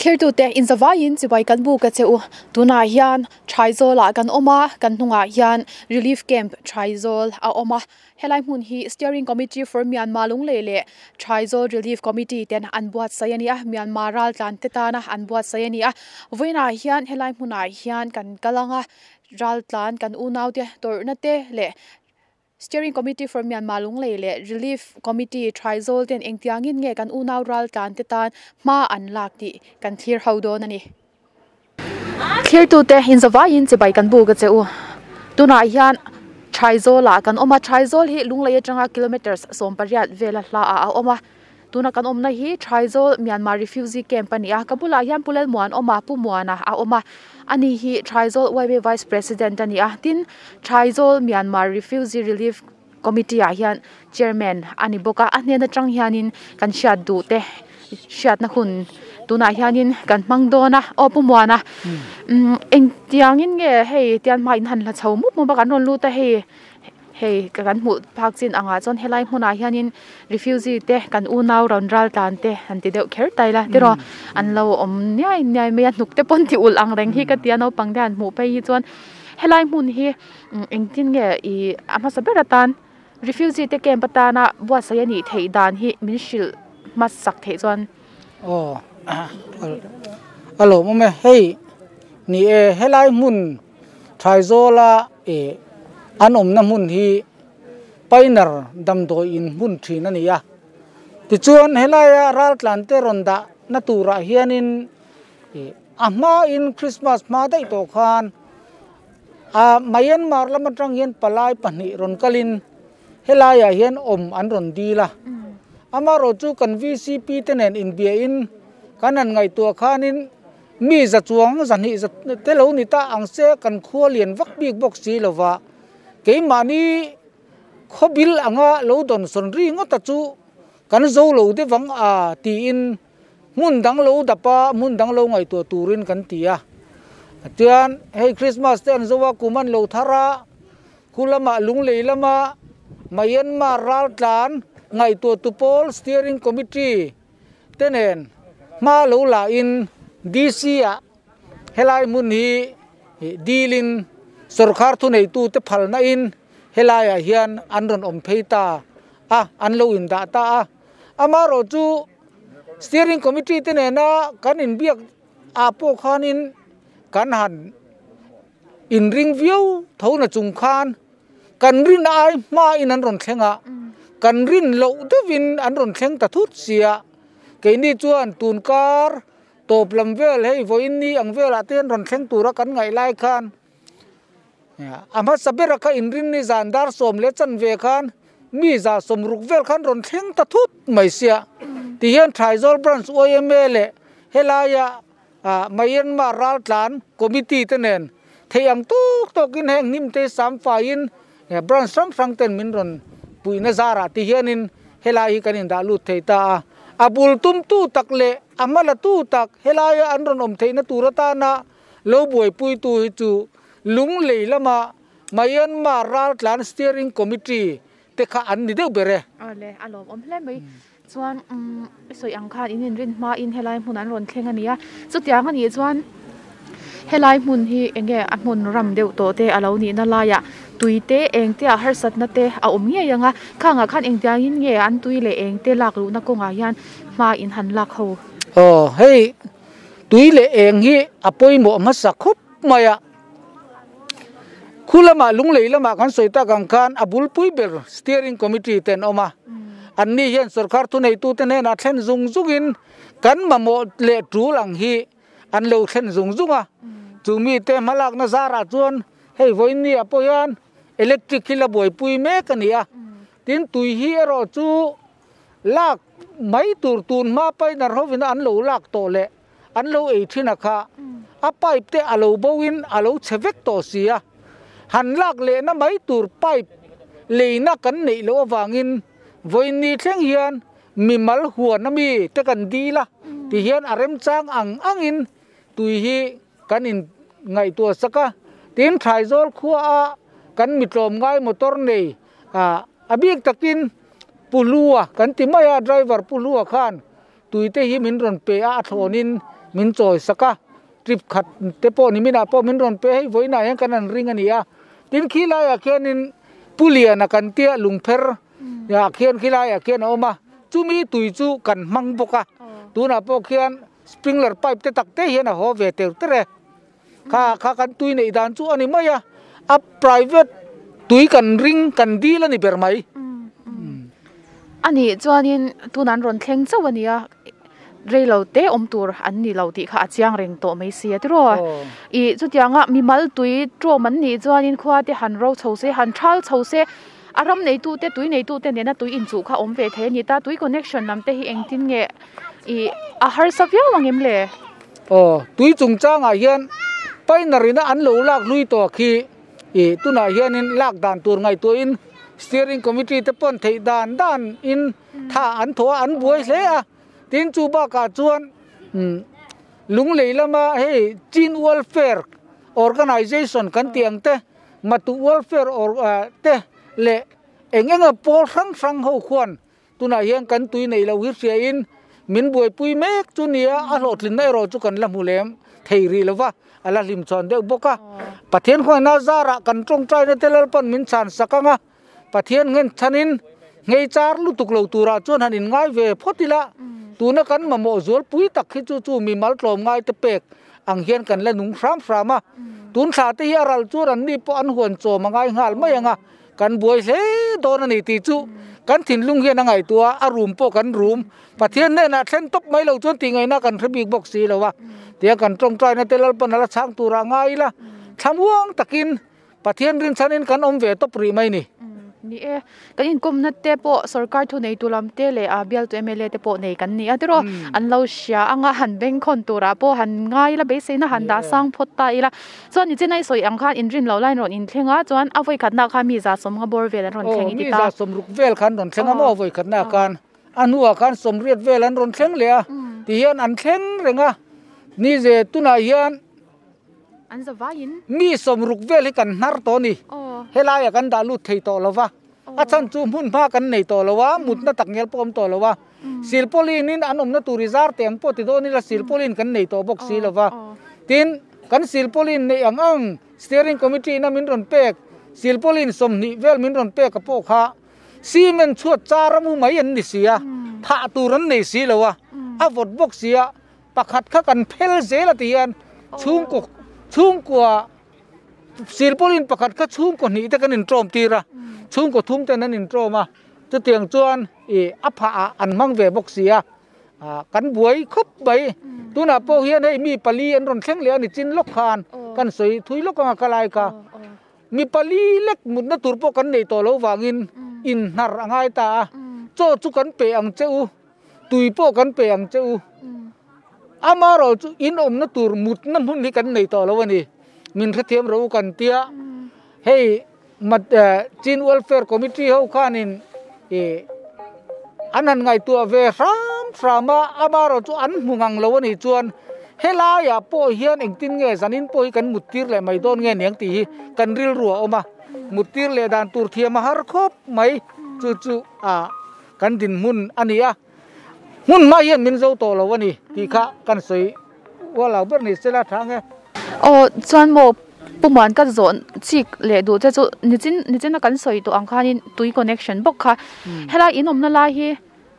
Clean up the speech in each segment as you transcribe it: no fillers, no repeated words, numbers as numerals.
Thirtute inzavaiin chibai kan buk a che u. Tunah hian Thaizawlah kan awm a, kan hnungah hian Relief Camp Thaizâwl a awm a. Helai hmun hi Steering Committee for Myanmar Lunglei leh Thaizâwl Relief Committee ten an buatsaih a ni a, Myanmar raltlan te tana an buatsaih a ni a. Vawiinah hian helai hmunah hian kan kal ang a, raltlan kan unaute tawrhna te leh Steering Committee for Myanmar Lunglei leh Relief Committee Thaizâwl ten engtiangin nge kan unau raltlan te tan hma an lak tih kan thlir ho dawn a ni. Thlirtute inzavaiin chibai kan buk a che u. Tunah hian Thaizawlah kan awm a, Thaizâwl hi Lunglei atanga kilometres 18 vela hlaah a awm a. Tuna kan awmna hi Thaizâwl Myanmar Refugee Camp a ni a, ka bulah hian Pu Lalmuanawma, Pu Muana a awm a. Ani hi Thaizâwl YMA Vice President a ni a, tin Thaizâwl Myanmar Refugee Relief Committee ah hian Chairman a ni bawk a, a hnen atang hianin kan hriat duh te hriatna hun tunah hianin kan hmang dawn a, aw Pu Muana umm engtiangin nge hei tian hma in han hla chho mup mup a kan rawn lut a hei hei kan hmuh phak chin angah chuan helai hmunah hianin refugee te kan unau rawn ral tlan te han ti deuh kher ta ila tiraw an lo awm niai niai mai a hnuk te pawn ti ulh ang reng hi ka ti a naupang te han hmuh phei hi chuan helai hmun hi. Engtin nge ih a hmasa ber atan refugee te camp atana buatsaih a nih theih dan hi min hrilh hmasak theih chuan. Aw a lawmawm e hei ni e helai hmun Thaizawla ih an awmna hmun hi Pioneer damdawi in hmun thin a ni a tichuan helaia raltlan te rawn dah na turah hianin ih a hmain Christmas hma daih tawh khan. A Myanmar lam atang hian palai pahnih rawn kalin helaiah hian awm an rawn dil a. Amaherawh chu kan VCP te nen inbiahin kan han ngaihtuah khanin mi za chuang zahnih za te lo ni ta ang se kan khua lian vak bik bawk si lova keimahni khawbil anga lo dawnsawn ri ngawta chu kan zo lo deuh ang a tiin Hmun dang lo dap a, hmun dang lo ngaihtuah turin kan ti a. Chuan hei Christmas te an zo a, kum an lo thar a, khu lamah Lunglei lama Myanmar raltlan ngaihtuah tu pawl Steering Committee te nen hma lo la in DC ah helai hmun hi dilin sawrkar thuneitu te phalna in helaiah hian an rawn awm phei ta a, an lo indah ta a. Amaherawh chu Steering Committee te nena kan inbiak ah pawh khanin kan han inring viau tho na chung khan kan rin ai hmain an rawn thleng a, kan rin loh deuhin an rawn thleng ta thut sia. Keini chuan tunkar tawp lam vel hei vawiin ni ang velah te an rawn thleng tura kan ngaih lai khan A hmasa bera kha inrinni zan dar 10 leh chanve khan Mi 160 vel khan rawn thleng ta thut mai sia. Tihian Thaizawl Branch yma leh helaia Myanmar raltlan Committee te nen theih ang tawk tawkin heng hnim te sam faiin Branch hrang hrang ten min rawn puihna zarah tihianin helai hi kan indah lut thei ta a. A bul tumtu tak leh a hmalatu tak helaia an rawn awm theihna tur atana lo buaipuitu hi chu Lunglei lama Myanmar raltlan Steering Committee te kha an ni deuh ber e. Awle, a lawmawm hle mai. Chuan umm i sawi ang khan in inrin hmain helai hmun an rawn thleng a ni a. Chutiang a nih chuan helai hmun hi eng nge a hmun ram deuh tawh te a lo nihna laiah tui te eng te ah harsatna te a awm ngei ang a. Khangah khan engtiangin nge an tui leh eng te lak luhna kawngah hian hma in han lak ho? Aw, hei tui leh eng hi a pawimawh hmasa khawp mai a. Khu lamah Lunglei lamah kan sawi tak ang khan a bulpui ber Steering Committee te an awm a. Anni hian sorkar thuneitute hnenah thlen zung zungin kan mamawh leh tul ang hi an lo thlen zung zung a. Chu mite hmalakna zarah chuan hei vawiinni ah pawh hian electric hi la buaipui mek a ni a. Tin, tui hi erawh chu lak mai tur tun hma painarh hovin an lo lak tawh leh an lo ei thin a kha, a pipe te a lo bo in a lo chhe vek tawh si a, han lak lehna mai tur pipe leina kan neih loh avangin vawiinni thleng hian mimal huan ami te kan dil a, tihian a remchang ang angin tui hi kan in ngaihtuah sak a, tin Thaizawl khua a kan mitlawm ngai motor nei a bik takin Pu Hlua kan ti mai a, driver Pu Hlua khan Tuite hi min rawn pe a, a thlawnin min chawi sak a, trip khat te pawh ni minah pawh min rawn pe hei vawiinah hian kan han ring a ni a. Tin khi laiah khianin Pu Liana kan tia lungpher ah khian khi laiah khian a awm a, chumi tui chu kan hmang bawk a, tunah pawh khian sprinkler pipe te tak te hian a haw ve ter ter e. Kha kha kan tui neih dan chu a ni mai a, a private tui kan ring kan dil a ni ber mai. A nih chuanin tun an rawn thleng chauh a nia, reilo te awm tur an ni lo tih kha a chiang reng tawh mai si a tiraw. Ih chutianga mimal tui tawm an nih chuanin khua te han ro chho se han thal chho se a ram neitu te tui neitu te nena tui inchuh kha awm ve thei a ni ta, tui connection lam te hi engtin nge ih a harsa viau ang em le? Aw, tui chungchangah hian painarina an lo lak hlui tawh khi ih tunah hianin lak dan tur ngaihtuahin steering committee te pawn theih dan dan in tha an thawh a, an buai hle a. Tin chu bakah chuan umm Lunglei lama hei Chin Welfare Organization kan tih ang te, Matu Welfare or te leh eng eng a pawl hrang hrang ho khuan Tunah hian kan tui neih loh hi hriain min buaipui mek chu nia, a hlawhtlinna erawh chu kan la hmu lem thei rih lo va, a la hlim chhuan deuh bawk a. Pathian khawngaihna zarah kan tawngtaina te Lalpan min chhan sak ang a, Pathian nghen chhanin nghei char lutuk lo turah chuan han inngai ve phawt ila, tuna kan mamawh zualpui tak hi chu chu mimal tlawmngai te pek ang hian kan la nung hram hram a. Tun thla te hi a ral chuan anni pawh an huan chawm a ngai nghal mai ang a. Kan buai hle dawn a ni tih chu kan thinlung hian a ngaihtuah a, a rum pawh kan rum. Pathian hnenah thlen tawp mai lo chuan tihngaihna kan hre bik bawk si lo a. Tia kan tawngtaina te Lalpan a la chhang turah ngai ila, thlamuang takin Pathian rinchhanin kan awm ve tawp rih mai ni. Ni e, kan inkawmna te pawh sorkar thuneitu lam te leh a bialtu mla te pawh nei kan ni a tiraw? An lo hria anga han bengkhawn turah pawh han ngai ila beiseina han dah sang phawt ta ila. Chuan ni chin a i sawi ang khan inrin loh lai an rawn inthleng a, chuan a vawikhatna khan mi 150 bawr vel an rawn thleng i ti ta. Aw, mi 60 vel khan rawn thleng a maw vawikhatna khan? A hnuah khan 80 vel an rawn thleng leh a, tihian an thleng reng a, ni ze tunah hian An zavaiin. Mi 60 vel hi kan hnar tawh a ni. Helaiah kan dah lut thei tawh lo va, a chhan chu hmun hma kan nei tawh lo a, mutna tak ngial pawh awm tawh lo a. Silpauline in an awmna tur i zar teh ang pawh ti dawn ila silpauline kan nei tawh bawk si lo va. Tin, kan silpauline neih ang ang steering committee ina min rawn pek silpauline 20 vel min rawn pek a pawh kha cement chhuat char a mu mai an ni si a, thah tur an nei si lo a, a vawt bawk si a, pakhat kha kan phel zel a ti hian chhungkaw chhungkua silpauline pakhat kha chhungkaw hnih te kan intawm tir a, chhungkaw thum ten an intawm a. Chutiang chuan ih a phah ah an hmang ve bawk si a, ah kan buai khawp mai. Tunah pawh hian hei mi pali an rawn thleng leh a ni chin lawk khan kan sawi thui lawk anga ka lai kha. Mi pali lek mutna tur pawh kan nei tawh lo vangin In hnar a ngai ta a, chaw chu kan pe ang che u, tui pawh kan pe ang che u. Amaherawh chu in awmna tur mutna hmun hi kan nei tawh lo a ni. Min hrethiam rawh u kan tia, hei Chin Welfare Committee ho khanin ih an han ngaihtuah ve hram hram a, amaherawh chu an hmu ngang lo a nih chuan helaiah pawh hian engtin nge zanin pawh hi kan muttir leh mai dawn nge niang tih hi kan rilru a awm a. Muttir leh dan tur thiam a har khawp mai, chu chu ah kan dinhmun a ni a, hmun hma hian min zo tawh lo a ni tih kha kan sawi ual lo ber ni sela tha ang e. Aw chuan maw Pumuan ka zawn chik leh duh che chu nichin nichina kan sawi tawh ang khanin tui connection bawk kha helai in awmna lai hi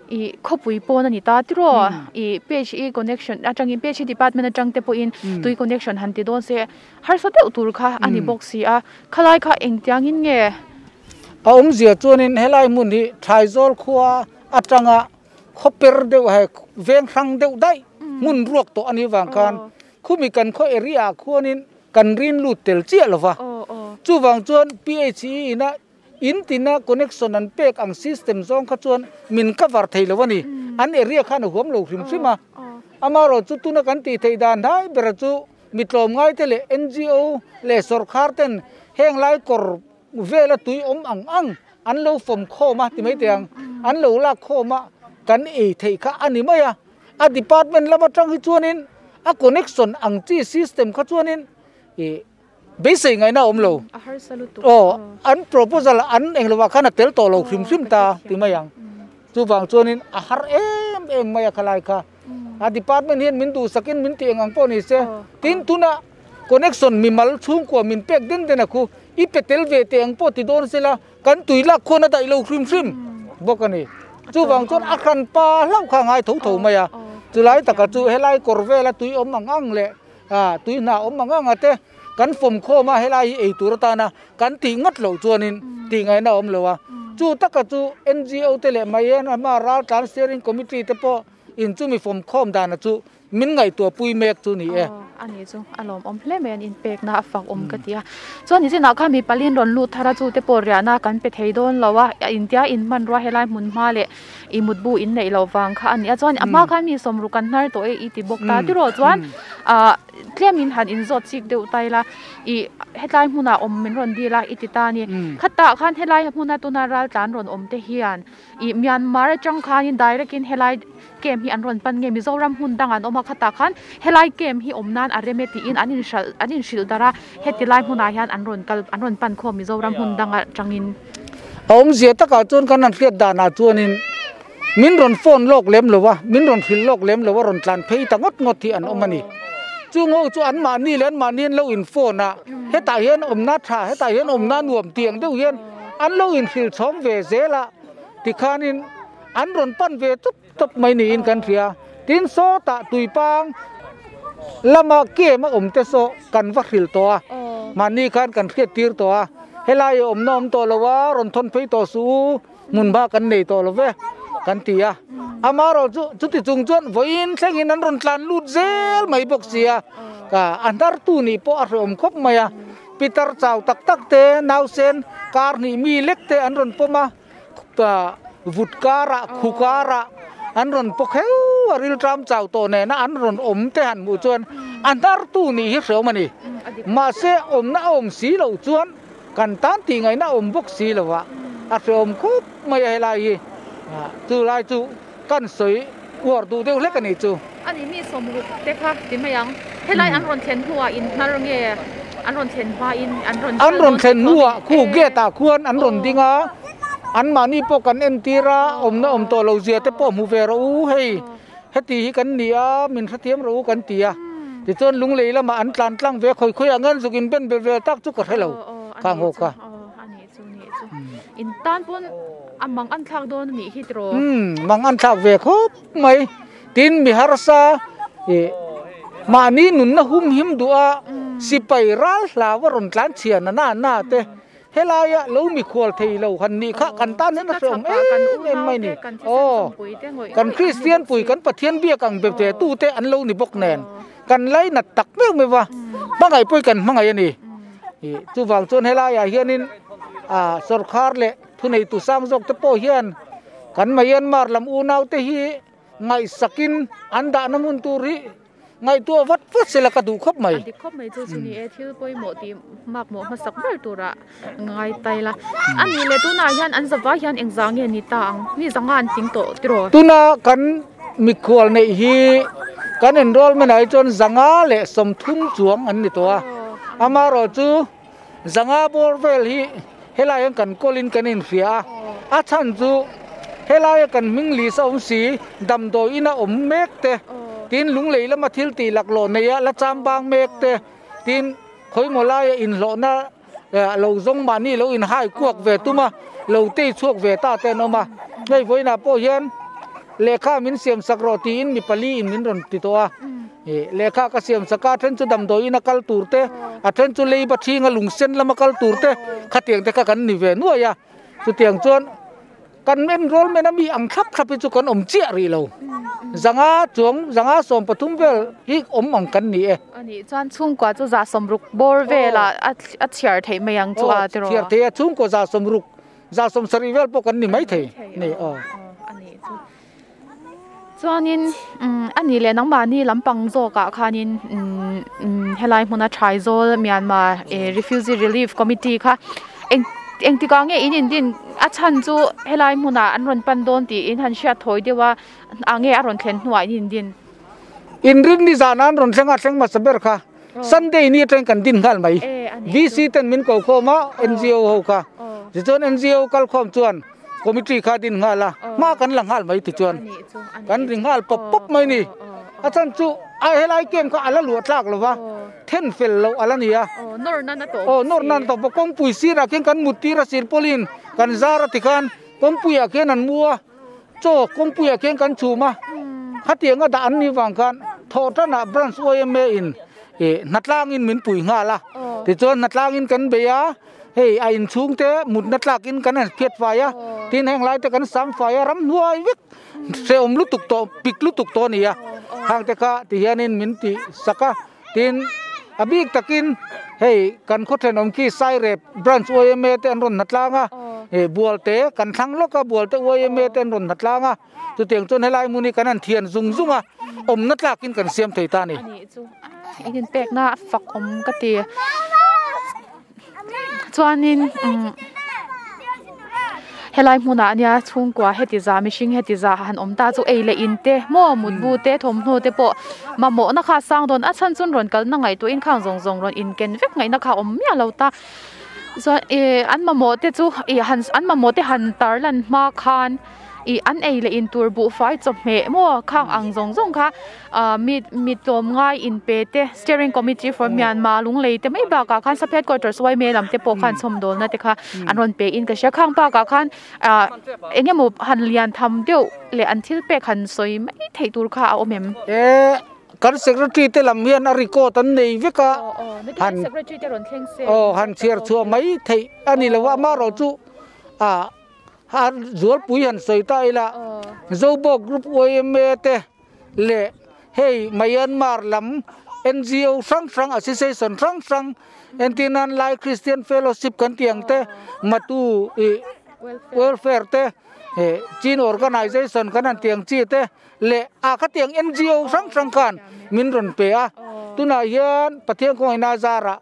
Ih khawpui pawn a ni ta tiraw ih phe connection atangin phe department atang te pawhin tui connection han ti dawn se harsa deuh tur kha a ni bawk si a khalai kha engtiangin nge? A awmzia chuanin helai hmun hi Thaizawl khua atanga khaw per deuh hei veng hrang deuh daih hmun ruak tawh a nih vang khan khumi kan khaw area ah khuanin kan rin lut tel chiah lo va chuvang chuan phe ina In tina connection an pek ang system zawng kha chuan min cover thei lo a ni. An area khan a huam lo hrim hrim a. Amaherawh chu tuna kan tih theih dan hnai bera chu mi tlawmngai te leh NGO leh sawrkhar ten heng lai kawr vela tui awm ang ang an lo fawm khawm a ti mai teh ang. An lo lak khawm a kan ei theih kha a ni mai a. A department lam atang hi chuanin a connection ang chi system kha chuanin ih Beisei ngaihna a awm lo. Aw, an proposal an eng lovah khan a tel tawh lo hrim hrim ta ti mai ang. Chuvang chuanin a har em em mai a khalai kha. A department hian min duhsakin min tih eng ang pawh ni se. Tin, tuna connection mimal chhungkua min pek den den a khu i pe tel ve teh ang pawh ti dawn sela kan tui lak khuan a daih lo hrim hrim bawk a ni. Chuvang chuan a hran pa hlauh kha a ngai tho tho mai a. Chulai taka chu helai kawr vela tui awm ang ang leh A, tui hna awm ang ang a te kan fawm khawm a, helai hi ei tur atana kan tih ngawt loh chuanin tih ngaihna a awm lo a. Chu taka chu NGO te leh mai hian a hma Raltlan Steering Committee te pawh in chumi fawm khawm dana chu min ngaihtuah pui mek chu ni e. Aw, a nih chu a lawmawm hle mai an inpekna a fak awm ka ti a. Chuan nichinah khan mi palin rawn lut thar a, chu te pawh riahna kan pe thei dawn lo a, intia inhmanrua helai hmun hma leh I mutbu in neih loh vang kha a ni a chuan a hma khan mi sawmruk kan hnar tawh e i ti bawk ta tiraw chuan ah tlem in han inzawt chik deuh ta ila ih hetlai hmunah awm min rawn dil a i ti ta a ni khatah khan helai hmuna tuna ral tlan rawn awm te hian ih Myanmar atang khanin direct in helai camp hi an rawn pan nge Mizoram hmun dang an awm a khatah khan helai camp hi awm nan a rem e tiin an inhralh an inhrilh darh a heti lai hmunah hian an rawn kal an rawn pan khawm Mizoram hmun dang atangin. A awmzia takah chuan kan han hriat danah chuanin min rawn phone lawk lem lo a, min rawn hrilh lawk lem lo a, rawn tlan phei ta ngawt ngawt hi an awm a ni. Chung ho chu anmahni leh anmahni an lo in phone a, hetah hian awmna tha, hetah hian awmna nuam tih ang deuh hian an lo inhrilh chhawm ve zel a, tikhanin an rawn pan ve tup tup mai niin kan hria. Tin sawtah tuipang lama kem a awm te saw kan va hrilh tawh a, mahni khan kan hriat tir tawh a, helai a awmna awm tawh lo a, rawn thawn phei tawh suh u, hmun hma kan nei tawh lo ve kan ti a. Amaherawh chu chuti chung chuan vawiin thlengin an rawn tlan lut zel mai bawk si a, a hnartu nih pawh a hrehawm khawp mai a, pitar chau tak tak te, nausen kar hnih mi lek te an rawn pawm a. Vut karah, khu karah an rawn paw kheu a, rilṭam chau tawh nena an rawn awm te han hmuh chuan a hnartu nih hi hreawm a ni. Mahse, awmna a awm si loh chuan kan tan tih ngaihna a awm bawk si lo a, a hreawm khawp mai a helai hi. Chu lai chu kan sawi uar duh deuh hlek a nih chu. A nih mi sawmruk te kha ti mai ang. Helai an rawn thlen hnuah in hnar nge an rawn thlen hmain an rawn An rawn thlen hnuah khu gate ah khuan an rawn ding a, anmahni pawh kan entir a, awmna awm tawh lo zia te pawh hmu ve rawh u hei heti hi kan ni a, min hrethiam rawh u kan ti a. Tichuan lunglei lamah an tlan tlang ve khawi khawi ang an zuk in ben be ve tak chu ka hre lo khang ho kha. In tan pawn a mang an thlak dawn a nih hi tiraw? Umm, mang an thlak ve khawp mai. Tin, mi harsa ih mahni nunna hum him duh a, sipai ral hlau a rawn tlan chhia na na na te, helaia lo mikhual thei lo han nih kha kan tan hian a hreawm em em mai ni. Aw, kan Kristian pui, kan Pathian biak ang be ve tu te an lo ni bawk nen, kan lainat tak meuh meuh va, hmangaih pawh hi kan hmangaih a ni. Ih, chuvang chuan helaiah hianin ah sawrkhar leh. Thuneitu sang zawk te pawh hian kan Myanmar lam unau te hi ngaihsakin an dahna hmun tur hi ngaihtuah vat vat sela ka duh khawp mai. A dik khawp mai chu chu ni e, thil pawimawh tih makmawh hmasak ber turah ngai tai la. A nih leh tunah hian an zavai hian engzah nge ni ta ang? Mi zanga an tling tawh tiraw? Tuna kan mikhual neih hi kan enrollment ah hi chuan zanga leh 30 chuang an ni tawh a, amaherawhchu Zanga bawr vel hi helai hian kan kawlin kan inhria a, a chhan chu helaia kan hming list a awm si, damdawi ina awm mek te, tin lunglei lama thil tih laklawh neia la cham bang mek te, tin khawimaw laia inhlawhna lo zawng mahni lo inhai kuak ve tum a, lo tei chhuak ve ta te an awm a. Hei vawiinah pawh hian lehkha min siam sak rawh tiin mi pali in min rawn ti tawh a. Lehkha ka siam sak a, a then chu damdawiin a kal tur te, a then chu leiba thinga lung sen lama kal tur te, khatiang te kha kan ni ve nuai a. Chutiang chuan kan enrollment a mi ang thlap thlap hi chu kan awm chiah rih lo. Zanga chuang, zanga 13 vel hi awm ang kan ni e. A nih chuan chhungkua chu za 60 bawr velah a chhiar theih mai ang chu a tiraw? Chhiar theih a, chhungkua za 60, za 70 vel pawh kan ni mai thei. Ni aw. A nih chu. Chuanin a nih leh nangmahni lampang zawkah khanin helai hmuna Thaizawl Myanmar Refugee Relief Committee kha eng engtikah nge in indin a chhan chu helai hmunah an rawn pan dawn tiin han hriat thawi deuh a ah nge a rawn thlen hnuah in indin. Inrin ni zan an rawn thleng a thleng hmasa ber kha Sunday ni atangin kan din nghal mai. VC ten min ko khawm a NGO ho kha tichuan NGO kal khawm chuan. Committee kha din nghal a, hma kan la nghal mai tichuan kan ri nghal pawp pawp mai ni. A chhan chu a helai camp kha a la luah tlak lo va, then fel loh a la ni a. Aw nawr nan a tawh bawk. Kawngpui sirah khian kan mut tir a silpawlin kan zar a tikhan kawngpuiah khian an mu a, chaw kawngpuiah khian kan chhum a. Khatiang a dah an nih vang khan thawhtanah branch YMA in ih hnatlangin min pui nghal a, tichuan hnatlangin kan bei a. Hei a inchhung te mutna tlakin kan han phiat fai a, tin heng lai te kan sam fai a, ramhnuai vek hrehawm lutuk tawh pik lutuk tawh a ni a, khang te kha ti hianin min tih sak a, tin a bik takin hei kan khaw thenawm khi Sairep branch YMA te an rawn hna tlang a, hei Bualte kan thlang lawk a Bualte YMA te an rawn hna tlang a, chutiang chuan helai hmun hi kan han thian zung zung a, awmna tlakin kan siam thei ta a ni. A nih chu in inpekna a fak awm ka ti. Chuanin umm helai hmunah nia chhungkua heti zah mihring heti zah han awm ta chu ei leh in te maw mutbu te thawmhnaw te pawh mamawhna kha a sang dawn a chhan chuan rawn kalna ngaihtuahin khang zawng zawng rawn inken vek ngaihna kha a awm miah lo ta chuan ih an mamawh te chu ih han an mamawh te han tar lan hma khan. Ih an ei leh in tur buhfai chawhmeh maw khang ang zawng zawng kha ah mi mi tlawmngai inpe te steering committee for Myanmar lunglei te mai bakah khan sub headquarters yma lam te pawh khan chhawmdawlna te kha an rawn pe in ka hria khang bakah khan ah eng emaw han lian tham deuh leh an thil pek han sawi mai theih tur kha a awm em? E kan secretary te lam hian a record an nei vek a han aw han chhiar chhuah mai theih a ni lo a amaherawhchu ah A zualpui han sawi ta ila, Zobawk Group yma te leh hei Myanmar lam NGO hrang hrang, association hrang hrang entir nan Lai Christian Fellowship kan tih ang te, Matu ih Welfare te, Chin Organization kan han tih ang chi te leh a khatiang NGO hrang hrang khan min rawn pe a. Tunah hian Pathian khawngaihna zarah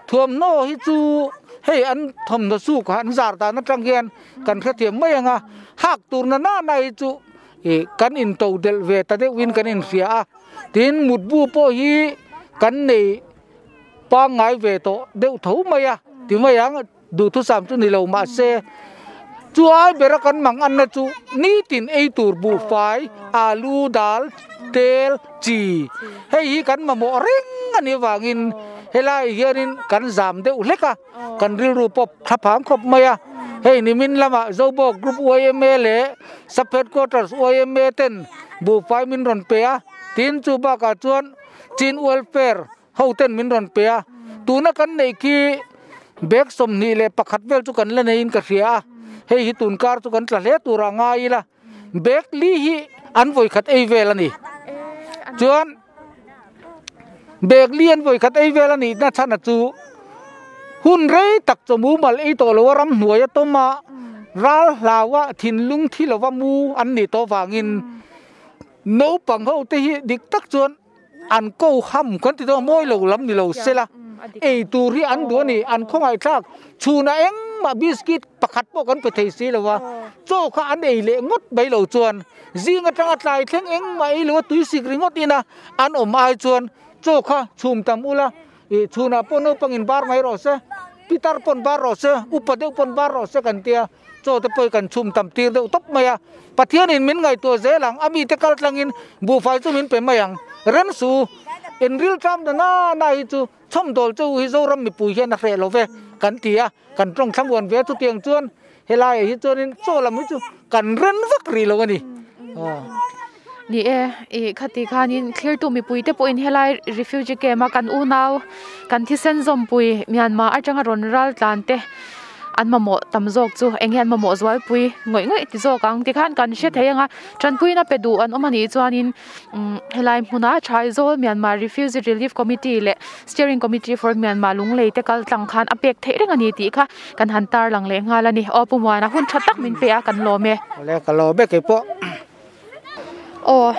Thuamhnaw hi chu hei an thawmhnaw suk an zar dan atang hian kan hrethiam mai ang a, hak tur na nana hi chu ih kan into delh ve ta deuhin kan inhria a, tin mutbu pawh hi kan nei pangngai ve tawh deuh tho mai a, ti mai ang duhthusam chu ni lo mahse chu ai bera kan mang anna chu nitin ei tur buhfai, alu, dal, tel, chi hei hi kan mamawh reng a nih avangin helai hianin kan zam deuh hlek a, kan rilru pawp thla phang khawp mai a, hei nimin lamah Zobawk Group yma leh Sub Headquarters yma ten buhfai min rawn pe a, tin chu bakah chuan Chin Welfare Ho ten min rawn pe a, tuna kan neih khi bag 21 vel chu kan la neiin ka hria a, hei hi tun kar chu kan tla hle tur ah ngai ila, bag li hi an vawi khat ei vel a ni. Chuan bag li an vawi khat ei vel a nih na chhan a chu hun rei tak chaw mumal ei tawh lo a ramhnuai a tawm a. Ral hlaua thinlung thi lova mu an nih tawh vangin naupang ho te hi dik tak chuan an ko ham kan ti dawn a, mawi lo lam ni lo sela ei tur hi an duh a ni. An khawngaihthlak chhunah engmah biscuit pakhat pawh kan pe thei si lo a, chaw kha an ei leh ngawt mai lo chuan zing atanga tlai thleng engmah ei lo a tuisik ringawt ina an awm ai chuan chaw kha chhum tam ula Ih chhunah pawh naupangin bar mai rawh se, pitar pawn bar rawh se, upa deuh pawn bar rawh se kan tia, chaw te pawh hi kan chhum tam tir deuh tawp mai a. Pathianin min ngaihtuah zel ang, a mite kal tlangin buhfai chu min pe mai ang. Rem su, in rilṭam na na na hi chu chhawmdawl che u hi Zoram mipui hian a hreh lo ve kan ti a, kan tawng thlamuan ve a chutiang chuan Helaiah hi chuanin chaw lam hi chu kan ren vak rih lo a ni. Ni e, ih khati khanin thlirtu mipuite pawhin helai refugee camp a kan unau kan thisen zawmpui Myanmar atanga rawn ral tlan te an mamawh tam zawk chu eng nge an mamawh zualpui ngawih ngawih ti zawk ang tikhan kan hre thei ang a tanpuina pe duh an awm a nih chuanin umm helai hmuna Thaizawl Myanmar Refugee Relief Committee leh Steering Committee for Myanmar Lunglei te kal tlang khan a pek theih reng a ni tih kha kan han tar lang leh nghal a ni. Aw Pu Muana hun tha tak min pe a kan lawm e. Awle ka lawm e kei pawh. Aw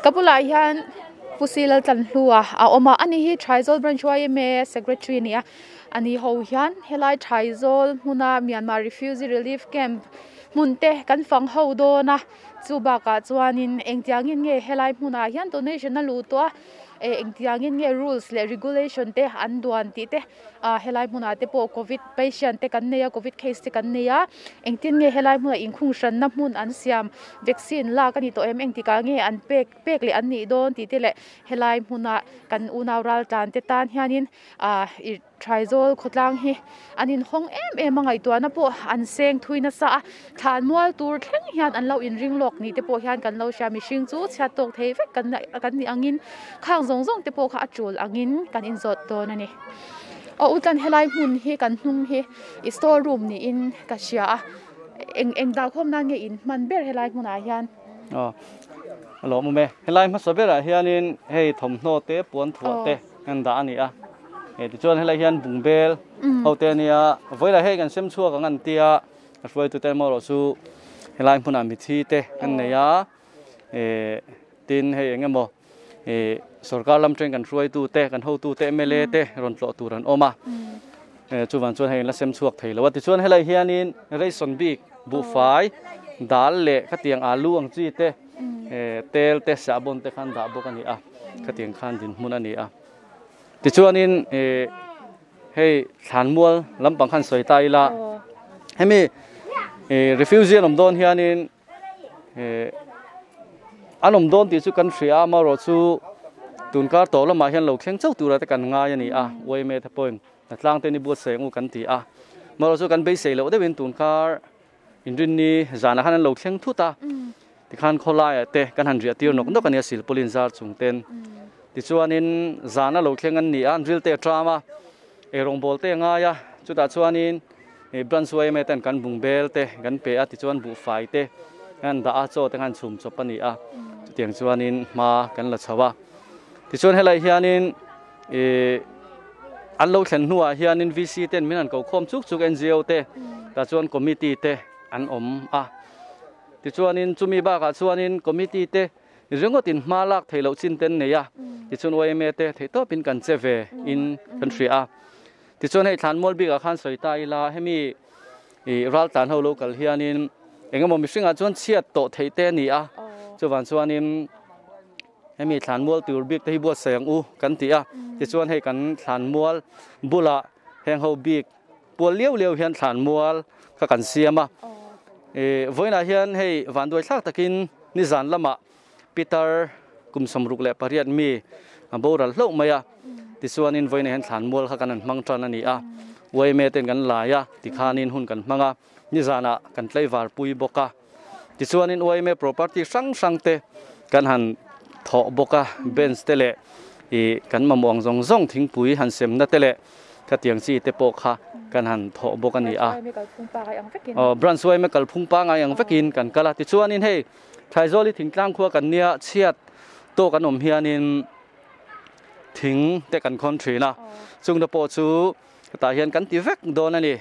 ka bulah hian Pu Silal Tlanhlua a awm a, ani hi Thaizawl Branch yma Secretary a ni a, ani ho hian helai Thaizawl hmuna Myanmar Refugee Relief Camp hmun te kan fang ho dawn a, chu bakah chuanin engtiangin nge helai hmunah hian donation a luh tawh a, eh engtiangin nge rules leh regulation te an duan tih te ah helai hmunah te pawh covid patient te kan nei a covid case te kan nei a engtin nge helai hmunah inkhung hranna hmun an siam vaccine lak a ni tawh em engtikah nge an pek pek leh an nih dawn tih te leh helai hmuna kan unau ral tlan te tan hianin ah ih Thaizawl khawtlang hi an inhawng em em a ngaihtuahna pawh an seng thui nasa a thlan mual tur thleng hian an lo inring lawk ni te pawh hian kan lo hria mihring chu chhiat tawk thei vek kan kan nih angin khang zawng zawng te pawh kha a tul angin kan inzawt dawn a ni aw u tlan helai hmun hi kan hnung hi i store room niin ka hria a eng eng dah khawm nan nge in hman ber helai hmunah hian. Aw a lawmawm e helai hmasa berah hianin hei thawmhnaw te puan thuah te. Kan dah a ni a, hei tichuan helai hian bungbel ho te a nia, vawilah hei kan sem chhuak ang an tia, a hruaitute emaw erawh chu helai hmunah mithi te kan nei a, eh tin hei eng emaw eh sorkar lam teng kan hruaitu te kan hotu te mla te rawn tlawh tur an awm a, eh chuvang chuan hei an la sem chhuak thei lo a, tichuan helai hianin ration bik buhfai dal leh khatiang alu ang chi te. Tel te sahbawn te khan dah bawk a ni a, khatiang khan dinhmun a ni a. Tichuanin hei thlanmual lampang khan sawi ta ila, hemi refugee an awm dawn hianin an awm dawn tih chu kan hria a, amaherawh chu tunkar tawh lamah hian lo thleng chauh tura te kan ngai a ni a, yma te pawhin hnatlang te ni buatsaih ang u kan ti a, amaherawh chu kan beisei loh deuhin tunkar Inrinni zanah khan an lo thleng thut a, tikhan khawlaiah te kan han riah tir nawk nawk a nia silpawlin zar chung ten. Tichuanin zana lo thleng an ni a, an ril te a ṭam a, eirawngbawl te a ngai a, chutah chuanin branch yma ten kan bungbel te kan pe a, tichuan buhfai te kan dah a, chaw te khan chhum chawp a ni a, chutiang chuanin hma kan la chho a. Tichuan helai hianin Ih an lo thlen hnuah hianin VC ten min han ko khawm chuk chuk NGO te tah chuan committee te an awm a tichuanin chumi bakah chuanin committee te ringawtin hma lak theih loh chin te an nei a tichuan yma te theih tawpin kan che ve in kan hria a tichuan hei thlanmual bikah khan sawi ta ila hemi ih raltlan ho lo kal hianin engemaw mihringah chuan chhiat tawh theih te a ni a chuvang chuanin. Hemi thlanmual tur bik te hi buatsaih ang u kan ti a, tichuan hei kan thlanmual bulah heng ho bik pual liau liau hian thlanmual kha kan siam a. Ih vawiinah hian hei vanduai thlak takin nizan lamah Peter kum 68 mi a boral hlauh mai a, tichuanin vawiinah hian thlanmual kha kan han hmang tan a ni a, yma ten kan lai a tikhanin hun kan hmang a, nizanah kan tlaivar pui bawk a. Tichuanin yma property hrang hrang te kan han thawh bawk a, bench te leh ih kan mamawh ang zawng zawng thingpui han semna te leh khatiang chi te pawh kha kan han thawh bawk a ni a. Aw branch yma kalphung pangngai ang vekin kan kal a, tichuanin hei Thaizawli thingtlang khua kan nia chhiat tawk an awm hianin thing te kan khawn thin a, chungte pawh chu hetah hian kan ti vek dawn a ni.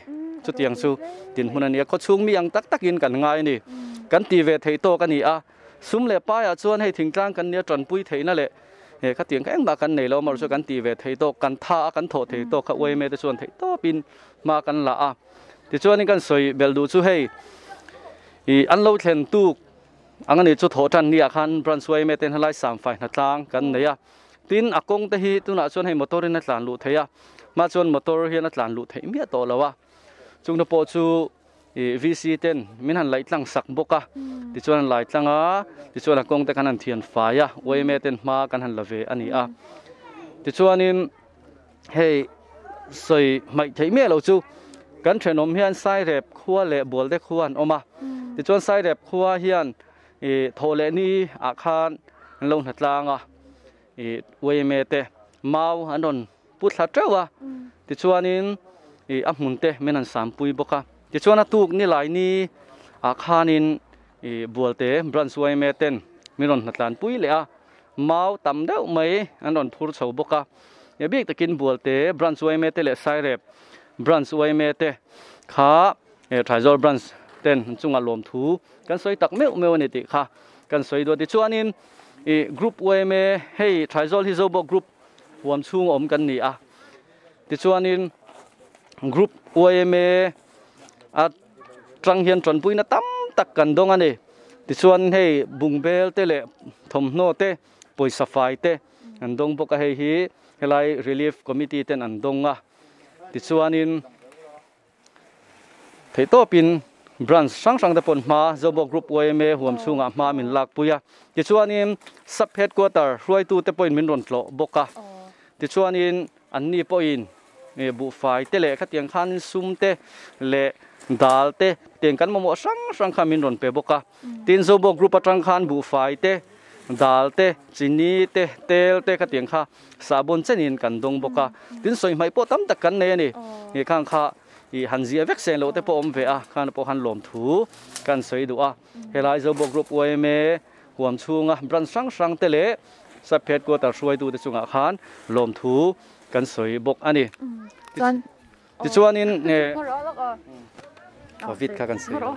Chutiang chu dinhmun a ni a, khawchhung mi ang tak takin kan ngai a ni. Kan ti ve theih tawk a ni a, sum leh paiah chuan hei thingtlang kan nia tanpui theihna leh khatiang kha engmah kan nei lo amaherawhchu chu kan ti ve theih tawk, kan tha a kan thawh thei tawk kha uaime te chuan theih tawpin hma kan la a. Tichuanin kan sawi belh duh chu hei ih an lo thlen tuk ang a ni chu thawh tan ni ah khan branch uaime ten helai samfai hnatlang kan nei a. Tin, a kawng te hi tunah chuan hei motor in a tlan luh theih a, hma chuan motor hian a tlan luh theih miah tawh lo a, chungte pawh chu ih VC ten min han laih tlang sak bawk a, tichuan an lai tlang a, tichuan a kawng te khan han thian fai a, yma ten hma kan han la ve a ni a, tichuanin hei sawi hmaih theih miah lo chu kan thenawm hian Sairep khua leh Bualde khua an awm a, tichuan Sairep khua hian ih thawh leh ni ah khan an lo hna tlang a ih yma te mau an rawn pu thla teuh a tichuanin ih a hmun te min han sampui bawk a tichuan a tuk ni lai ni ah khanin ih bualte branch yma ten min rawn hna tlan pui leh a mau tam deuh mai an rawn phur chho bawk a ih bik takin bualte branch yma te leh sairep branch yma te kha ih Thaizawl branch ten an chungah lawmthu Kan sawi tak meuh meuh a ni tih kha kan sawi duat. Tichuanin ih group yma hei Thaizawl hi Zobawk group huam chhung awm kan ni a. Tichuanin group yma a tang hian tanpuina tam tak kan dawng a ni. Tichuan hei bungbel te leh thawmhnaw te pawisa fai te an dawng bawk a hei hi helai relief committee ten an dawng a. Tichuanin. Theihtawpin branch hrang hrang te pawn hma Zobawk Group yma huam chhungah hma min lakpui a, tichuanin Sub Headquarter hruaitu te pawhin min rawn tlawh bawk a, tichuanin anni pawhin buhfai te leh khatiang khanin sum te leh dal te tiang kan mamawh hrang hrang kha min rawn pe bawk a, tin Zobawk Group atang khan buhfai te, dal te, chini te, tel te khatiang kha Sahbawn chenin kan dawng bawk a, tin sawi hmaih pawh tam tak kan nei a ni. Nge khang kha ih han ziah vek seng loh te pawh awm ve a, khan pawh khan lawmthu kan sawi duh a. Helai Zobawk Group yma huam chhunga branch hrang hrang te leh Sub Headquarter hruaitute chungah khan lawmthu kan sawi bawk a ni. Tichuanin nge Covid kha kan sawi lo.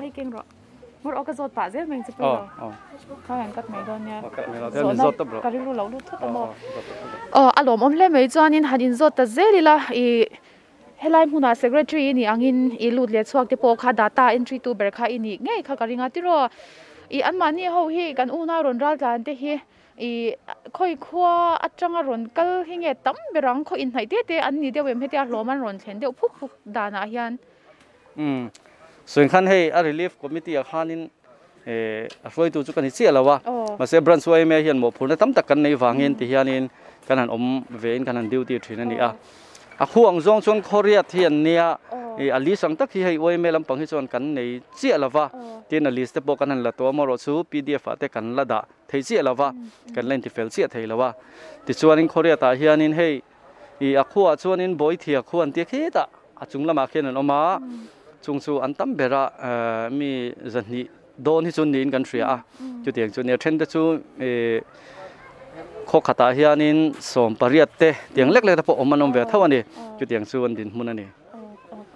Aw a lawmawm hle mai chuanin han inzawt ta zel ila ih helai hmunah secretary i nih angin i lut leh chhuak te pawh kha data entry tu ber kha i nih ngei kha ka ring a tiraw ih anmahni ho hi kan unau rawn ral tlan te hi Ih, khawi khua atanga rawn kal hi nge tam ber ang, khaw inhnaih te te an ni deuh em hetia hlawm an rawn thlen deuh phuk phuk danah hian. Umm, sawi khan hei a relief committee ah khanin eh a hruaitu chu ka ni chiah lo a, mahse branch yma hian mawhphurhna tam tak kan nei vangin ti hianin kan han awm vein kan han duty thin a ni a. A khu ang zawng chuan Khawriat hi an nia, ih a list ang tak hi hei yma lampang hi chuan kan nei chiah lo va, tin a list te pawh kan han la tawh a, amaherawhchu pdf ah te kan la dah. thei chiah lo va, kan la intifel chiah thei lo a. Tichuanin Khawriatah hianin hei ih a khuaah chuanin Bawithia khua an tia khitah a chung lamah khian an awm a, chung chu an tam ber a mi zahnih dawn hi chu niin kan hria a, chutiang chu nia then te chu ih khaw khatah hianin 18 te tiang lek lek te pawh awm an awm ve tho a ni, chutiang chu an dinhmun a ni.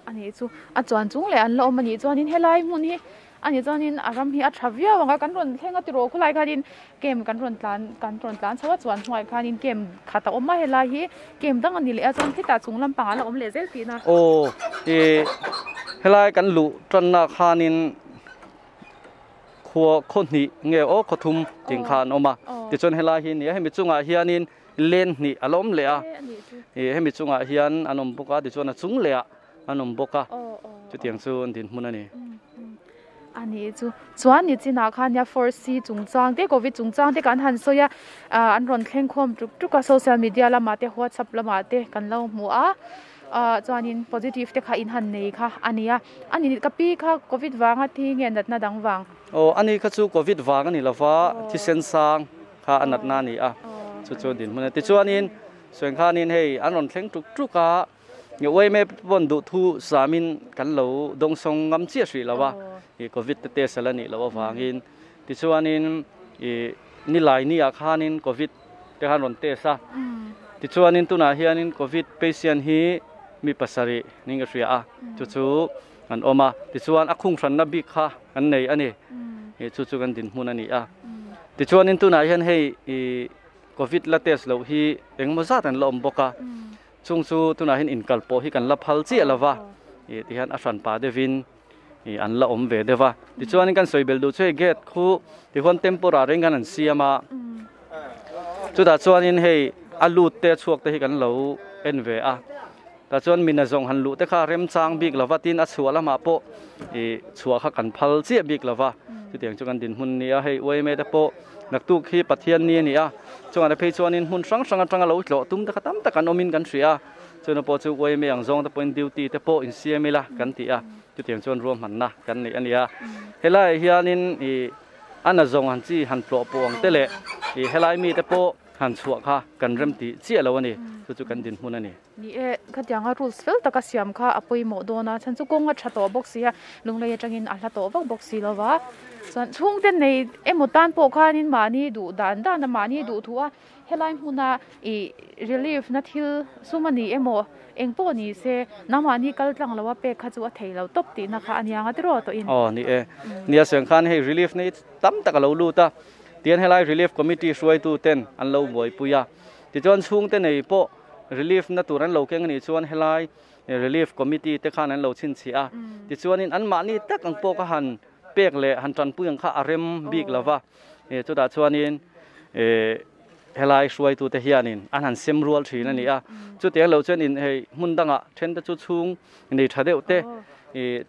A nih chu a chuan chung leh an la awm a nih chuanin helai hmun hi A nih chuanin a ram hi a tha viau ang a, kan rawn thleng a tiraw khawlai khanin camp kan rawn tlan kan rawn tlan chho a chuan hnuaiah khanin camp khat a awm a helai hi camp dang a ni leh a chuan khitah chung lampangah a la awm leh zel tihna. Aw ih helai kan luh tanna khanin khua khaw hnih nge aw khaw thum tih kha an awm a tichuan helai hi a ni a hemi chungah hianin len hnih a la awm leh a ih hemi chungah hian an awm bawk a tichuan a chung leh ah an awm bawk a chutiang chu an dinhmun a ni. A nih chu chuan ni chinah khan nia force C chungchang te covid chungchang te kan han sawi a ah an rawn thleng khawm tuk tuk a social media lamah te whatsapp lamah te kan lo hmu a ah chuanin positive te kha in han nei kha a ni a a ni ka pi kha covid vanga thi nge natna dang vang. Aw a ni kha chu covid vang a ni lova thisen sang kha a natna a ni a chu chu dinhmun a tichuanin sawinkhanin hei an rawn thleng tuk tuk a. Nge uaime pawn duh thu samin kan lo dawngsawng ngam chiah hrih lo a, ih covid te test ala nih loh avangin tichuanin ih nilai ni ah khanin covid te khan rawn test a, tichuanin tunah hianin covid patient hi mi pasarih ning ka hria a, chu chu an awm a, tichuan a khung hranna bik kha an nei a ni. Chu chu kan dinhmun a ni a. Tichuanin tunah hian hei ih Covid la test loh hi engemaw zat an la awm bawk a, chung chu tunah hian inkal pawh hi kan la phal chiah lo va, ih tihian a hran pah deuhin ih an la awm ve deuh va. Tichuanin kan sawi belh duh chu hei gate khu tihuan temporary in kan han siam a, chutah chuanin hei a lut te a chhuak te hi kan lo en ve a, tah chuan mina zawng han luh te kha remchang bik lo va, tin a chhuah lamah pawh ih chhuah kha kan phal chiah bik lo va, chutiang chu kan dinhmun a ni a, hei uaime te pawh naktuk hi Pathian ni a ni a, chungah te phei chuanin hmun hrang hrang atanga lo tlawh tum te kha tam tak an awmin kan hria a, chuna pawh chu uaime ang zawng te pawhin duty te pawh insiam ila kan ti a. Chutiang chuan ruahmanna kan neih a ni a. Helaiah hianin ih a nazawng han chi han tlawh pawh ang te leh ih helai mite pawh han chhuah kha kan rem tih chiah lo a ni. Chu chu kan dinhmun a ni. Ni e, khatianga rules fel taka siam kha a pawimawh dawn a, chhan chu kawng a tha tawh bawk si a, lunglei atangin a hla tawh vak bawk si lo va. Chuan chhungte nei emaw tan pawh khanin mahni duh dan dan a, mahni duh thu a. Helai hmuna ih relief na thil sum a ni emaw eng pawh ni se nangmahni kal tlang lo a pek kha chu a thei lo tawp tihna kha a niang a tiraw tawh in. Aw ni e, nia seng khan hei relief na hi tam tak a lo lut a, tihian helai relief committee hruaitu ten an lo buaipui a, tichuan chhungte nei pawh relief na tur an lo keng a nih chuan helai relief committee te khan an lo chhinchhiah a, tichuanin anmahni tak ang pawh kha han pek leh han tanpui ang kha a rem bik lo va. Chutah chuanin helai hruaitute hianin an han sem rual thin a ni a, chutiang lo chuan in hei hmun dangah thente chu chhung nei tha deuh te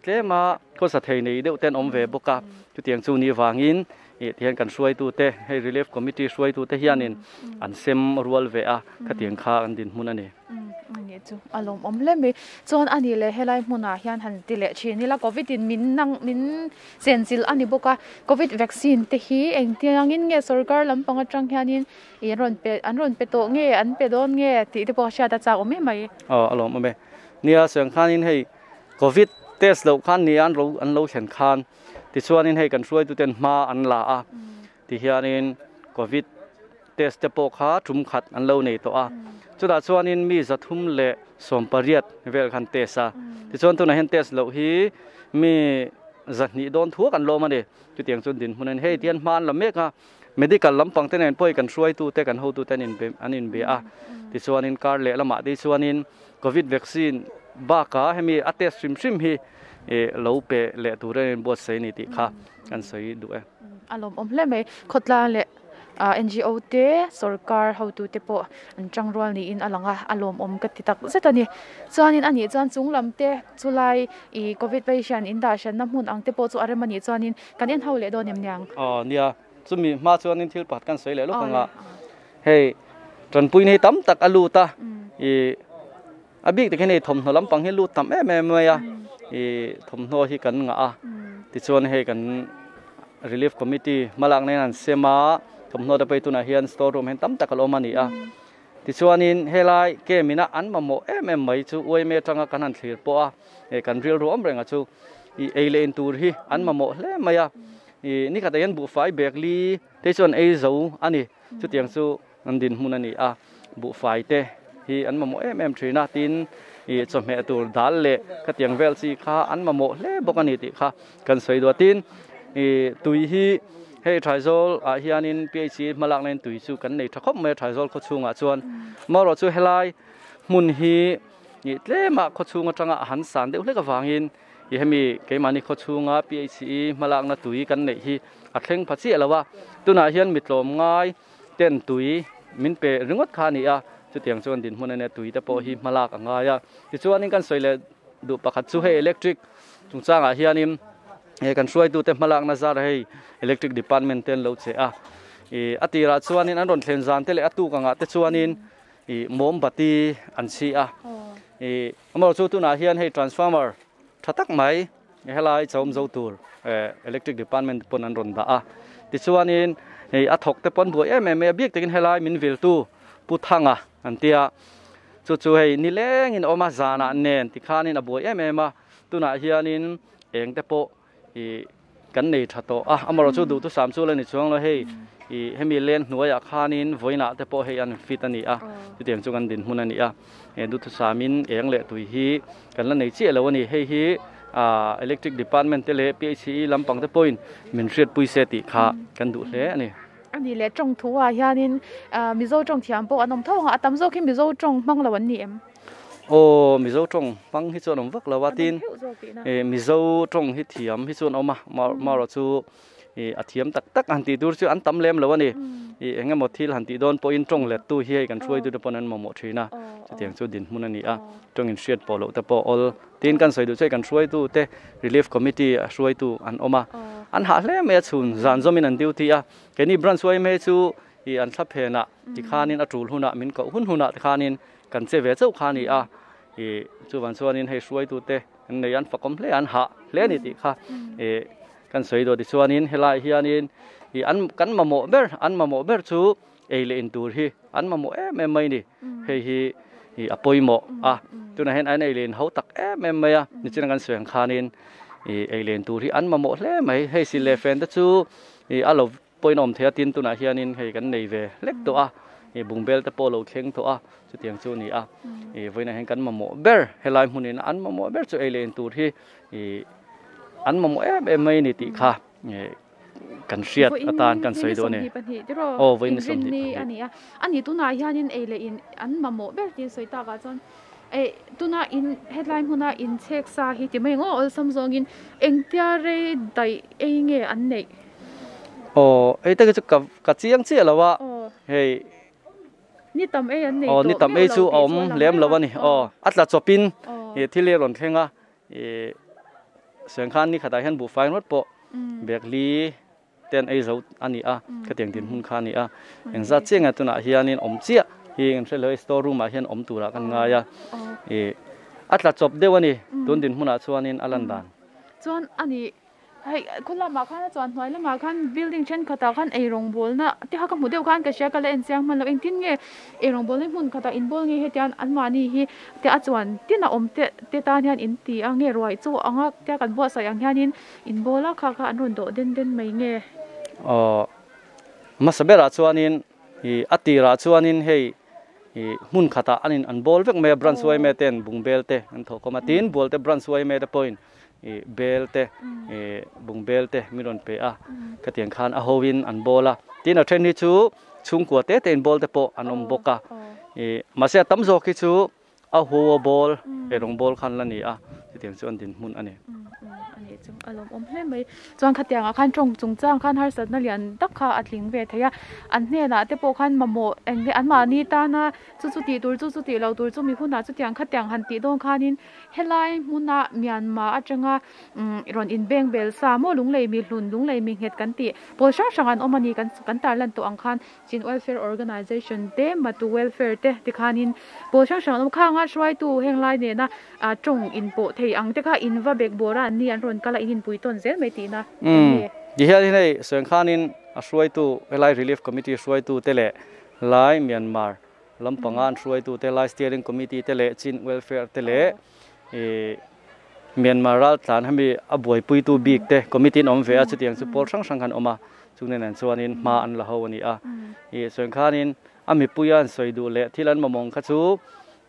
tlema khawsa thei nei deuh te an awm ve bawk a, chutiang chu ni vangin tihian kan hruaitute hei relief committee hruaitute hianin an sem rual ve a, khatiang kha an dinhmun a ni. Ani chu a lawmawm hle mai. Chuan ani leh helai hmunah hian han ti leh thin ila covid in min nang min chenchilh a ni bawk a, covid vaccine te hi engtiangin nge sorkar lampang atang hianin ih an rawn pe an rawn pe tawh nge an pe dawn nge tih te pawh a hriat a chak awm em mai. Aw a lawmawm e. Nia sawi ang khanin hei covid test loh khan nia an ro an lo thlen khan tichuanin hei kan hruaituten hma an la a tihianin covid Test te pawh kha tum khat an lo nei tawh a, chutah chuanin mi 318 vel khan test a, tichuan tunah hian test loh hi mi 200 dawn thuak an lawm a ni. Chutiang chuan dinhmun a ni. Hei tihian hma an la mek a, medical lampang te nen pawh hi kan hruaitute kan hotute an inbe an inbe a, tichuanin kar leh lamah te chuanin covid vaccine bakah hemi a test hrim hrim hi lo pe leh tur a inbuatsaih a ni tih kha kan sawi duh e. A lawmawm hle mai. Khawtlang leh NGO te sorkar hotu te pawh an tang rual niin a lang a, a lawmawm ka ti tak zet a ni. Chuanin a nih chuan chung lam te chulai ih covid patient in dah hranna hmun ang te pawh chu a rem a nih chuanin kan en ho leh dawn em niang? Aw nia, chumi hma chuanin thil pakhat kan sawi leh lawk ang a, hei tanpuina hi tam tak a lut a, ih a bik takin hei thawmhnaw lampang hi lut tam em em mai a, ih thawmhnaw hi kan ngah a, tichuan hei kan relief committee hmalak na hian an sem a, thawmhnaw te pawh hi tunah hian store room hian tam tak a lo awm a ni a, tichuanin helai camp ina an mamawh em em mai chu uaime atanga kan han thlir pawh a, eh kan rilru awm reng a chu ih ei leh in tur hi an mamawh hle mai a, ih nikhatah hian buhfai bag li te chu an ei zo a ni, chutiang chu. An dinhmun a ni a, buhfai te hi an mamawh em em thin a, tin ih chawhmeh tur dal leh khatiang vel chi kha an mamawh hle bawk a ni tih kha kan sawi duh a, tin ih tui hi hei Thaizawl ah hianin PHC hmalak na in tui chu kan nei tha khawp mai a Thaizawl khawchhungah chuan amaherawh chu helai hmun hi ih tlema khawchhung atanga a han san deuh hlek avangin ih hemi keimahni khawchhunga PHC hmalakna tui kan neih hi a thleng pha chiah lo a, tunah hian mi tlawm ngai. Ten tui min pe ringawt kha a ni a, chutiang chuan dinhmun a nia tui te pawh hi hma lak a ngai a. Tichuanin kan sawi leh duh pakhat chu hei electric chungchangah hianin he kan hruaitute hma lakna zar hei electric department te an lo che a. Ih a tirah chuanin an rawn thlen zan te leh a tuk angah te chuanin ih mawmbati an chhi a. Ih amaherawhchu chu tunah hian hei transformer tha tak mai Helai chawm zo tur electric department pawn an rawn dah a, tichuanin hei a thawk te pawn buai em em mai a, bik takin helai min viltu Pu Thanga an tia, chu chu hei nilengin a awm a, zanah nen tikhanin a buai em em a, tunah hianin eng te pawh ih kan nei tha tawh a, amaherawhchu chu duhthusam chu la ni chuang lo hei ih hemi len hnuaiah khanin vawiinah te pawh hei an fit a ni a, chutiang chu kan dinhmun a ni a, he duhthusamin eng leh tui hi kan la nei chiah lo a ni, hei hi. Electric Department te leh PHE lampang te pawhin min hriatpui se tih kha kan duh hle a ni. A nih leh tawng thu ah hianin Mizo tawng thiam pawh an awm tho ang a, a tam zawk hi Mizo tawng hmang lo an ni em? Aw, Mizo tawng hmang hi chu an awm vak lo a, tin Mizo tawng hi thiam hi chu an awm a, marawh chu a thiam tak tak han tih tur chu an tam lem lo a ni. Eng emaw thil han tih dawn pawhin tawng lettu hi hei kan hruaitute pawn an mamawh thin a, chutiang chu dinhmun a ni a, tawng inhriat pawh loh te pawh awl. Tin kan sawi duh chu hei kan hruaitute Relief Committee a hruaitu an awm a, an hah hle mai a chhun zan zawmin an duty a, keini branch yma chu ih an thla phenah tikhanin a tul hunah min koh hun hunah tikhanin kan che ve chauh kha a ni a, ih chuvang chuanin hei hruaitute an nei an fakawm hle a, an hah hle a ni tih kha ih kan sawi duh tichuanin helaiah hianin ih an kan mamawh ber an mamawh ber chu ei leh in tur hi an mamawh em em mai a ni hei hi ih a pawimawh a tunah hian an ei leh in ho tak em em mai a nichina kan sawi ang khanin ih ei leh in tur hi an mamawh hle mai hei sil leh fen te chu ih a lo pawhin a awm thei a tin tunah hianin hei kan nei ve hlek tawh a ih bungbel te pawh a lo thleng tawh a chutiang chu a ni a ih vawiinah hian kan mamawh ber helai hmunin an mamawh ber chu ei leh in tur hi ih an mamawh em em mai a ni tih kha ih kan hriat atan kan sawi duh a ni. Aw vawiin ni 22 a ni a. A ni tunah hianin ei leh in an mamawh ber tih sawi takah chuan eh tuna in hetlai hmuna inchhek sa hi ti mai ang aw awlsam zawngin engtia rei daih ei nge an neih? Aw hei te chu ka ka chiang chiah lo a hei Ni tam ei an nei tawh Aw ni tam ei chu a awm lem lo a ni. Aw a tla chawpin thil hi a rawn thleng a. Ih Sengkhan ni khatah hian buhfai ringawt pawh bag li te an ei zo a ni a, khatiang dinhmun kha a ni a. Engzat chiah nge tunah hianin awm chiah hi kan hre lo, store room ah hian awm turah kan ngai a. Ih a tla chawp deuh a ni tun dinhmunah chuanin a lan dan. Chuan a nih Hei khaw lamah khan a chuan hnuai lamah khan building thenkhatah khan eirawng bawlna te kha ka hmu deuh khan ka hria ka la en chiang hman lo engtin nge eirawng bawlna hmun khatah inbawl nge hetiang anmahni hi te a chuan tin a awm te te tan hian in ti a nge ruai chu anga tia kan buatsaih ang hianin inbawl a kha kha an rawn dawh den den mai nge. Aw hmasa berah chuanin ih a tirah chuanin hei ih hmun khatah an in an bawl vek mai a branch yma ten bungbel te an thawh khawm a tin bualte branch yma te pawhin ih bel te ih bung bel te min rawn pe a khatiang khan a ho in an bawl a tin a then hi chu chhungkua te te in bawl te pawh an awm bawk a ih mahse a tam zawk hi chu a ho a bawl eirawng bawl khan la ni a chutiang chu an dinhmun a ni. A lawmawm hle mai chuan khatiang ah khan tawng chung chang khan harsatna lian tak kha a tling ve thei a an hnenah te pawh khan mamawh eng an mahni tana chu chu tih tur chu chu tih loh tur chu mi hunah chutiang khatiang han tih dawn khanin Helai hmuna Myanmar atanga rawn inbeng bel sa maw lunglei mi hlun, lunglei mi nghet kan tih pawl hrang hrang an awm a ni. Kan kan tarlan tawh ang khan Chin Welfare Organization te, Matu Welfare te tikhanin pawl hrang hrang an awm. Khanga hruaitu heng lai nena tawng inpawh thei ang te kha in va bek bawr a an ni an rawn kal a in inpui tawn zel mai tihna a ni. Tihianin hei Sengkhanin a hruaitu helai Relief Committee hruaitu te leh lai Myanmar Lampanga an hruaitute lai Steering Committee te leh Chin Welfare te leh Myanmar raltlan hemi a buaipuitu bik te committee an awm ve a, chutiang chu pawl hrang hrang khan awm a, chung nen chuanin hma an la ho a ni a. Ih chuan khanin a mipuia an sawi duh leh thil an mamawng kha chu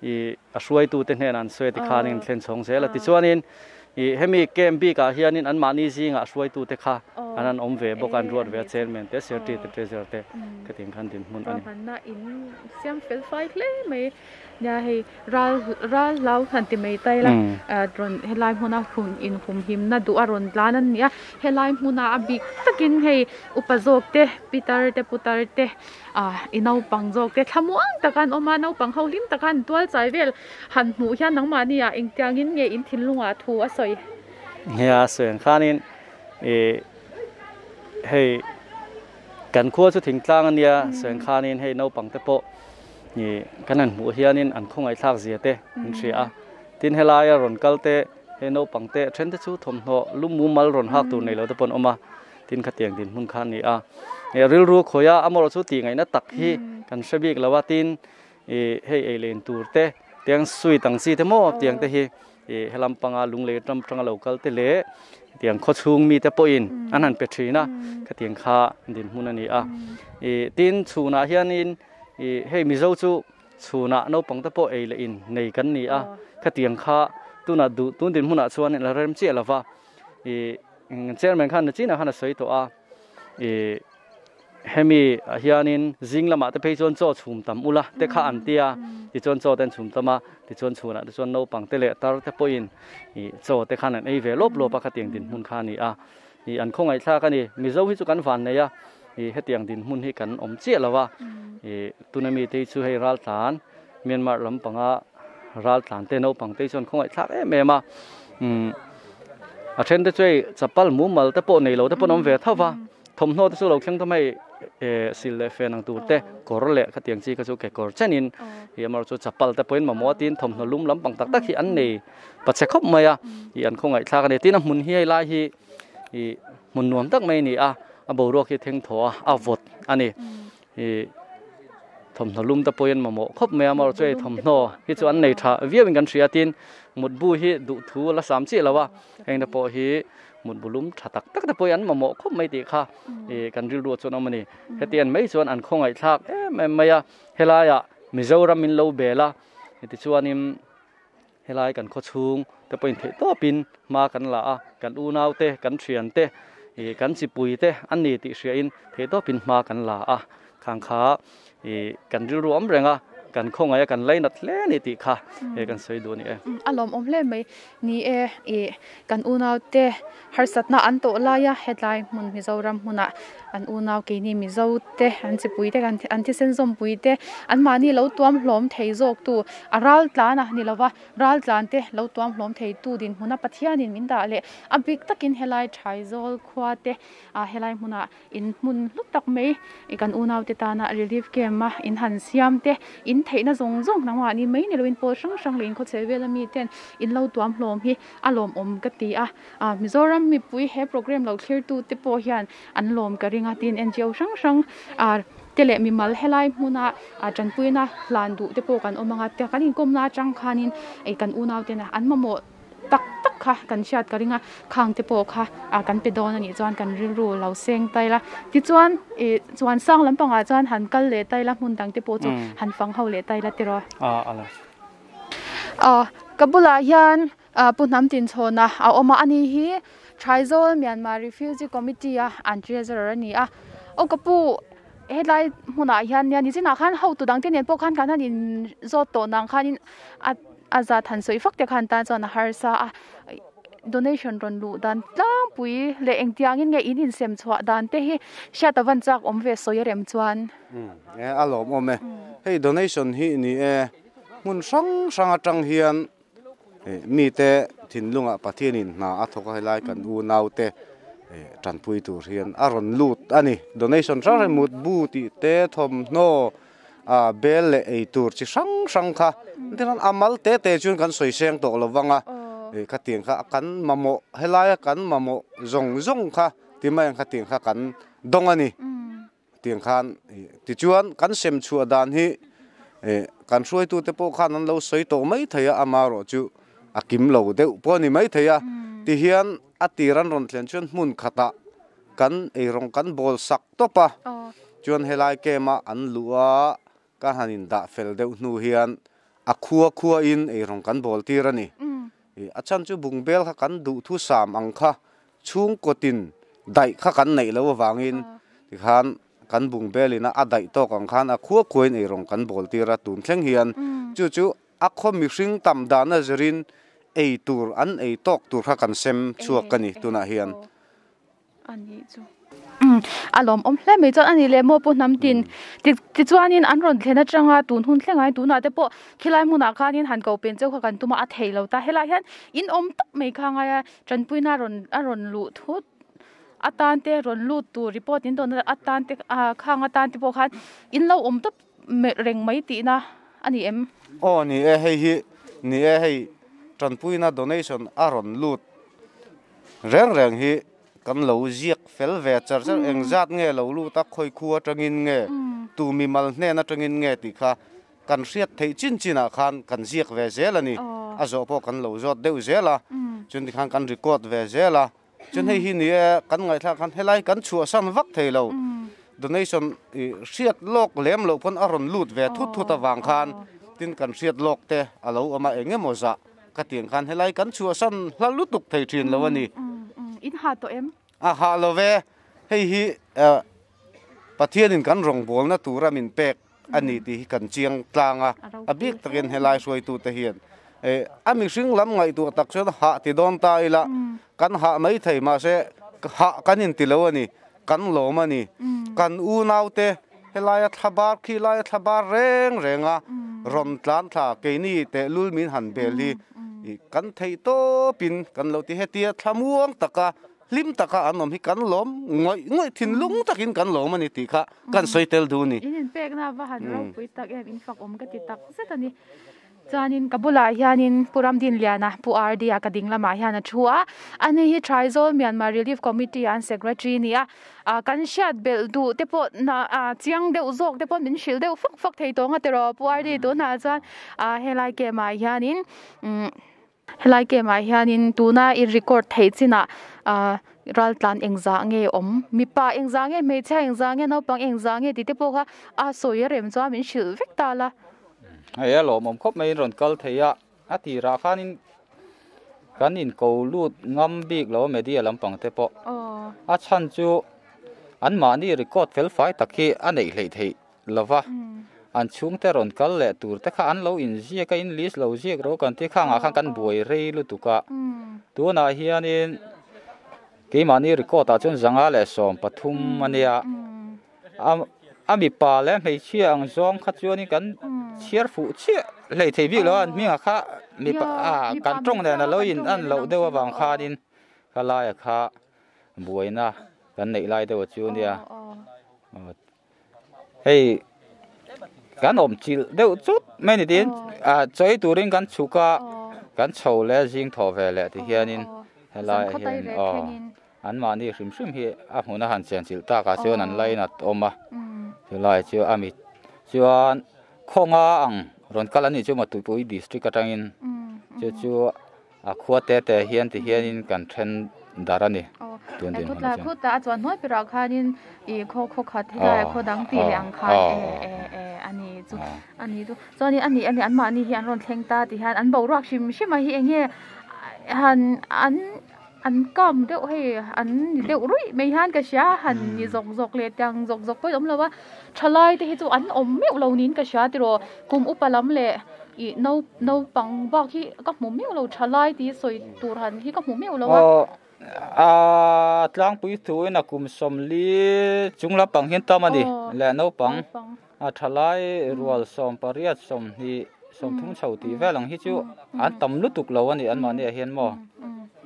ih a hruaitute hnenah an sawi a tikhanin thlen chhawng zel a. Tichuanin ih hemi camp bikah hianin anmahni zingah hruaitute kha an an awm ve bawk a, an ruat ve a, chairman te, secretary te, treasurer te khatiang khan dinhmun a ni. Ruahmanna in siam fel fai hle mai nia hei ral ral hlau han ti mai ta ila rawn helai hmuna hun inhumhimna duh a rawn tlan a ni a, helai hmuna a bik takin hei upa zawk te pitar te putar te ah i naupang zawk te thlamuang taka an awm a, naupang ho hlim taka an tual chai vel han hmuh hian nangmahni ah engtiangin nge in thinlungah thu a sawi. Nia sawi ang khanin Ih hei kan khua chu thingtlang a nia sawi khanin hei naupang te pawh ih kan han hmuh hianin an khawngaihthlak zia te an hria a, tin helaia rawn kal te hei naupang te then te chu thawmhnaw lum mumal rawn hak tur nei lo te pawh an awm a, tin khatiang dinhmun kha a ni a, ih rilru khawih a amaherawhchu chu tih ngaihna tak hi kan hre bik lo a, tin ih hei ei len tur te tiang sweet ang chi te maw tiang te hi. Ih helam panga lunglei ram atanga lo kal te leh tiang khawchhung mite pawhin an han pe thin a, khatiang kha dinhmun a ni a. Ih tin chhunah hianin ih hei Mizo chu chhunah naupang te pawh ei leh in nei kan ni a, khatiang kha Tunah duh tun dinhmunah chuan la rem chiah lova ih chairman khan nachinah khan a sawi tawh a ih hemi ah hianin zing lamah te phei chuan chaw chhum tam ula te kha an tia tichuan chaw te an chhum tam a tichuan chhunah te chuan naupang te leh tar te pawhin ih chaw te khan an ei ve lawp lawp a khatiang dinhmun kha a ni a ih an khawngaihthlak a ni Mizo hi chu kan van nei a ih hetiang dinhmun hi kan awm chiah lo a ih tuna mite hi chu hei raltlan Myanmar lampanga raltlan te naupang te hi chuan khawngaihthlak em em a umm a then te chu hei chapal mumal te pawh nei lo te pawh an awm ve tho va thawmhnaw te chu lo thleng ta mai eh sil leh fen ang tur te kawr leh khatiang chi kha chu kekawr chenin ih amaherawhchu chu chapal te pawhin mamawh a tin thawmhnaw lum lampang tak tak hi an nei pache khawp mai a ih an khawngaihthlak a ni tin a hmun hi hei lai hi ih hmun nuam tak mai a ni a a boruak hi theng thaw a a vawt a ni. Ih thawmhnaw lum te pawhin mamawh khawp mai a amaherawhchu hei thawmhnaw hi chu an nei tha viau in kan hria tin mutbu hi duhthu la sam chiah lo a heng te pawh hi mutbu lum tha tak tak te pawh hi an mamawh khawp mai tih kha ih kan rilru ah chuan a awm a ni heti an mai chuan an khawngaihthlak em em mai a helaiah Mizoram in lo bel a tichuanin Helai kan khawchhung te pawhin theih tawpin hma kan la a, kan unau te, kan thian te, ih kan chipui te an ni tih hriain theih tawpin hma kan la a, khang kha ih kan rilru awm reng a, kan khawngaih a, kan lainat hle a ni tih kha he kan sawi duh a ni e. A lawmawm hle mai. Ni e, ih kan unau te harsatna an tawh lai a, hetlai hmun Mizoram hmunah an unau keini Mizo te an chipui te an thisen zawmpui te anmahni lo tuam hlawm thei zawk tu a ral tlan a ni lova ral tlan te lo tuam hlawm thei tu dinhmuna Pathianin min dah leh a bik takin helai Thaizawl khua te ah helai hmunah In hmun hlu tak mai i kan unaute tana relief camp a in han siam te, in theihna zawng zawng nangmahni mai ni loin pawl hrang hrang leh inkhawchhe vela mi ten in lo tuam hlawm hi a lawmawm ka ti a. Ah Mizoram mipui he program lo thlirtu te pawh hian an lawm ka ring a tin NGO hrang hrang ah te leh mimal helai hmuna ah tanpuina hlan duh te pawh kan awm ang a, kan inkawmna atang khanin kan unaute an mamawh tak tak kha kan hriat ka ring a khang te pawh kha ah kan pe dawn a nih chuan kan rilru lo seng tai la tichuan ih chuan sang lampangah chuan han kal leh tai la hmun dang te pawh chu han fang ho leh tai la tiraw ah ka bulah hian ah pu hnam tinchhawna a awm a ani hi Thaizawl Myanmar Refugee Committee a an treasurer a ni a aw ka pu helai hmunah hian nia nichinah khan hotu dang te nen pawh khan kan han in zawt tawh nang khanin a. A zat han sawi fak te khan tan chuan a harsa a, donation rawn luh dan tlangpui leh engtiangin nge in insem chhuah dan te hi hriat a van chak awm ve sawi a rem chuan. Umm e a lawmawm e, hei donation hi ni e, hmun hrang hrang atang hian mite thinlungah Pathianin hna a thawk a helai kan unaute tanpui tur hian a rawn lut a ni, donation hrang hrang mutbu tih te thawmhnaw a bel leh ei tur chi hrang hrang kha tichuan a mal te te chuan kan sawi seng tawh lo vang a ih khatiang kha kan mamawh helaia kan mamawh zawng zawng kha ti mai ang khatiang kha kan dawng a ni tiang khan ih tichuan kan sem chhuah dan hi ih kan hruaitute pawh khan an lo sawi tawh mai thei a amaherawh chu a kim lo deuh pawh a ni mai thei a tihian a tir an rawn thlen chuan hmun khatah kan eirawng kan bawl sak tawp a, chuan helai camp a an luh a ka han in dah fel deuh hnu hian a khua khua in eirawng kan bawl tir a ni. Ih a chhan chu bungbel kha kan duh thu sam ang kha chhungkaw tin daih kha kan neih loh avangin tikhan kan bungbel in a a daih tawk ang khan a khua khua in eirawng kan bawl tir a tun thleng hian chu chu a khaw mihring tam dahna zirin ei tur an ei tawk tur kha kan sem chhuak a ni tunah hian. A nih chu. Umm a lawmawm hle mai chuan a nih leh maw pu hnam tin ti tichuanin an rawn thlen atanga tun hun thleng ah tunah te pawh khilai hmunah khanin han ko pen cheu kha kan tum a a theih lo ta helai hian in awm tak mai kha ngai a tanpuina a rawn a rawn luh thut atan te rawn lut tur report in dawn atan te ah khang atan te pawh khan in lo awm tawp reng mai tihna a ni em? Aw ni e hei hi ni e hei tanpuina donation a rawn lut Reng reng hi kan lo ziak fel ve char char engzat nge lo lut a khawi khu atangin nge tu mimal hnen atangin nge tih kha kan hriat theih chin chinah khan kan ziak ve zel a ni. A zawh pawh kan lo zawt deuh zel a, chuan tikhan kan record ve zel a. Chuan hei hi ni e kan ngaihthlak khan helai kan chhuahsan vak thei lo. Donation i hriat lawk lem loh pawn a rawn lut ve thut thut avang khan tin kan hriat lawk te a lo awm a eng emaw zah. Khatiang khan helai kan chhuahsan hla lutuk thei thin lo a ni. In ha tawh em? A ha lo ve. Hei hi Pathianin kan rawngbawlna tura min pek a ni tih hi kan chiang tlang a. A bik takin helai hruaitute hian a mihring lam ngaihtuah tak chuan hah ti dawn ta ila kan hah mai thei mahse hah kan inti lo a ni, kan lawm a ni. Kan unaute helaia thlabar khi laia thlabar reng renga rawn tlan thla keini tehlul min han bel hi kan theih tawpin kan lo ti hetia thlamuang taka Hlim taka an awm hi kan lawm ngawih ngawih thinlung takin kan lawm a ni tih kha kan sawi tel duh a ni. In inpekna va han ropui tak em, in fak awm ka ti tak zet a ni. Chuanin ka bulah hianin Pu Ramdinliana, Pu RD-a ka ding lamah hian a thu a, ani hi Thaizâwl Myanmar Relief Committee-a an Secretary a ni a, kan hriat belh duh te pawh chiang deuh zawk te pawh min hrilh deuh fak fak thei tawng a tiraw Pu RD tunah chuan helai camp-ah hianin. Helai game ah hianin tuna i record theih chinah ah raltlan engzah nge awm mipa engzah nge hmeichhia engzah nge naupang engzah nge tih te pawh kha a sawi a rem chuan min hrilh vek ta la. Hei a lawmawm khawp mai in rawn kal thei a, a tirah khanin kan inko lut ngam bik lo media lampang te pawh a chhan chu anmahni record fel fai tak hi a neih hleih theih lova an chhungte rawn kal leh tur te kha an lo inziak a in list lo ziak ro kan tih khangah khan kan buai rei lutuk a tunah hianin keimahni record ah chuan zanga leh 13 ania a a mipa leh hmeichhia ang zawng kha chuanin kan chhiar fuh chiah hlei thei bik lo a an hmingah kha mipa ah kan tawng nen a lo in an loh deuh avang khanin ka laia kha buaina kan neih lai deuh chu ania. Hei kan awm chilh deuh chut mai ni tin ah chawi turin kan chhuk a kan chho leh zing thawh ve leh ti hianin helai ah hian aw anmahni hrim hrim hi a hmun a han chen chilh tak ah chuan an lainat awm a chulai chu a mit chuan khawnga ang rawn kal an nih chu Matuipui district atangin chu chu. A khua te te hian ti hianin kan then dar a ni. Tun din hmun ah chuan. Khutah a chuan hnuai berah khanin ih khaw khaw khat helai khaw dang tih leh ang khan e e e a ni chu a ni chu chuanin a ni a ni anmahni hi an rawn thleng ta ti hian an boruak hrim hrim a hi eng nge han an an kam deuh hei an ni deuh ruih mai hian ka hria han ni zawk zawk leh tiang zawk zawk pawhin awm lo a thalai te hi chu an awm meuh lo niin ka hria tiraw kum upa lam leh. Ih no naupang bak hi ka hmu miauh lo tha lai tih sawi tur han hi ka hmu miauh lo a. Aw a tlangpui thuin a kum 40 chung lampang hian tam a ni leh naupang a tha lai rual 18 20 30 chho tih vel ang hi chu an tam lutuk lo a ni anmahni ah hian maw.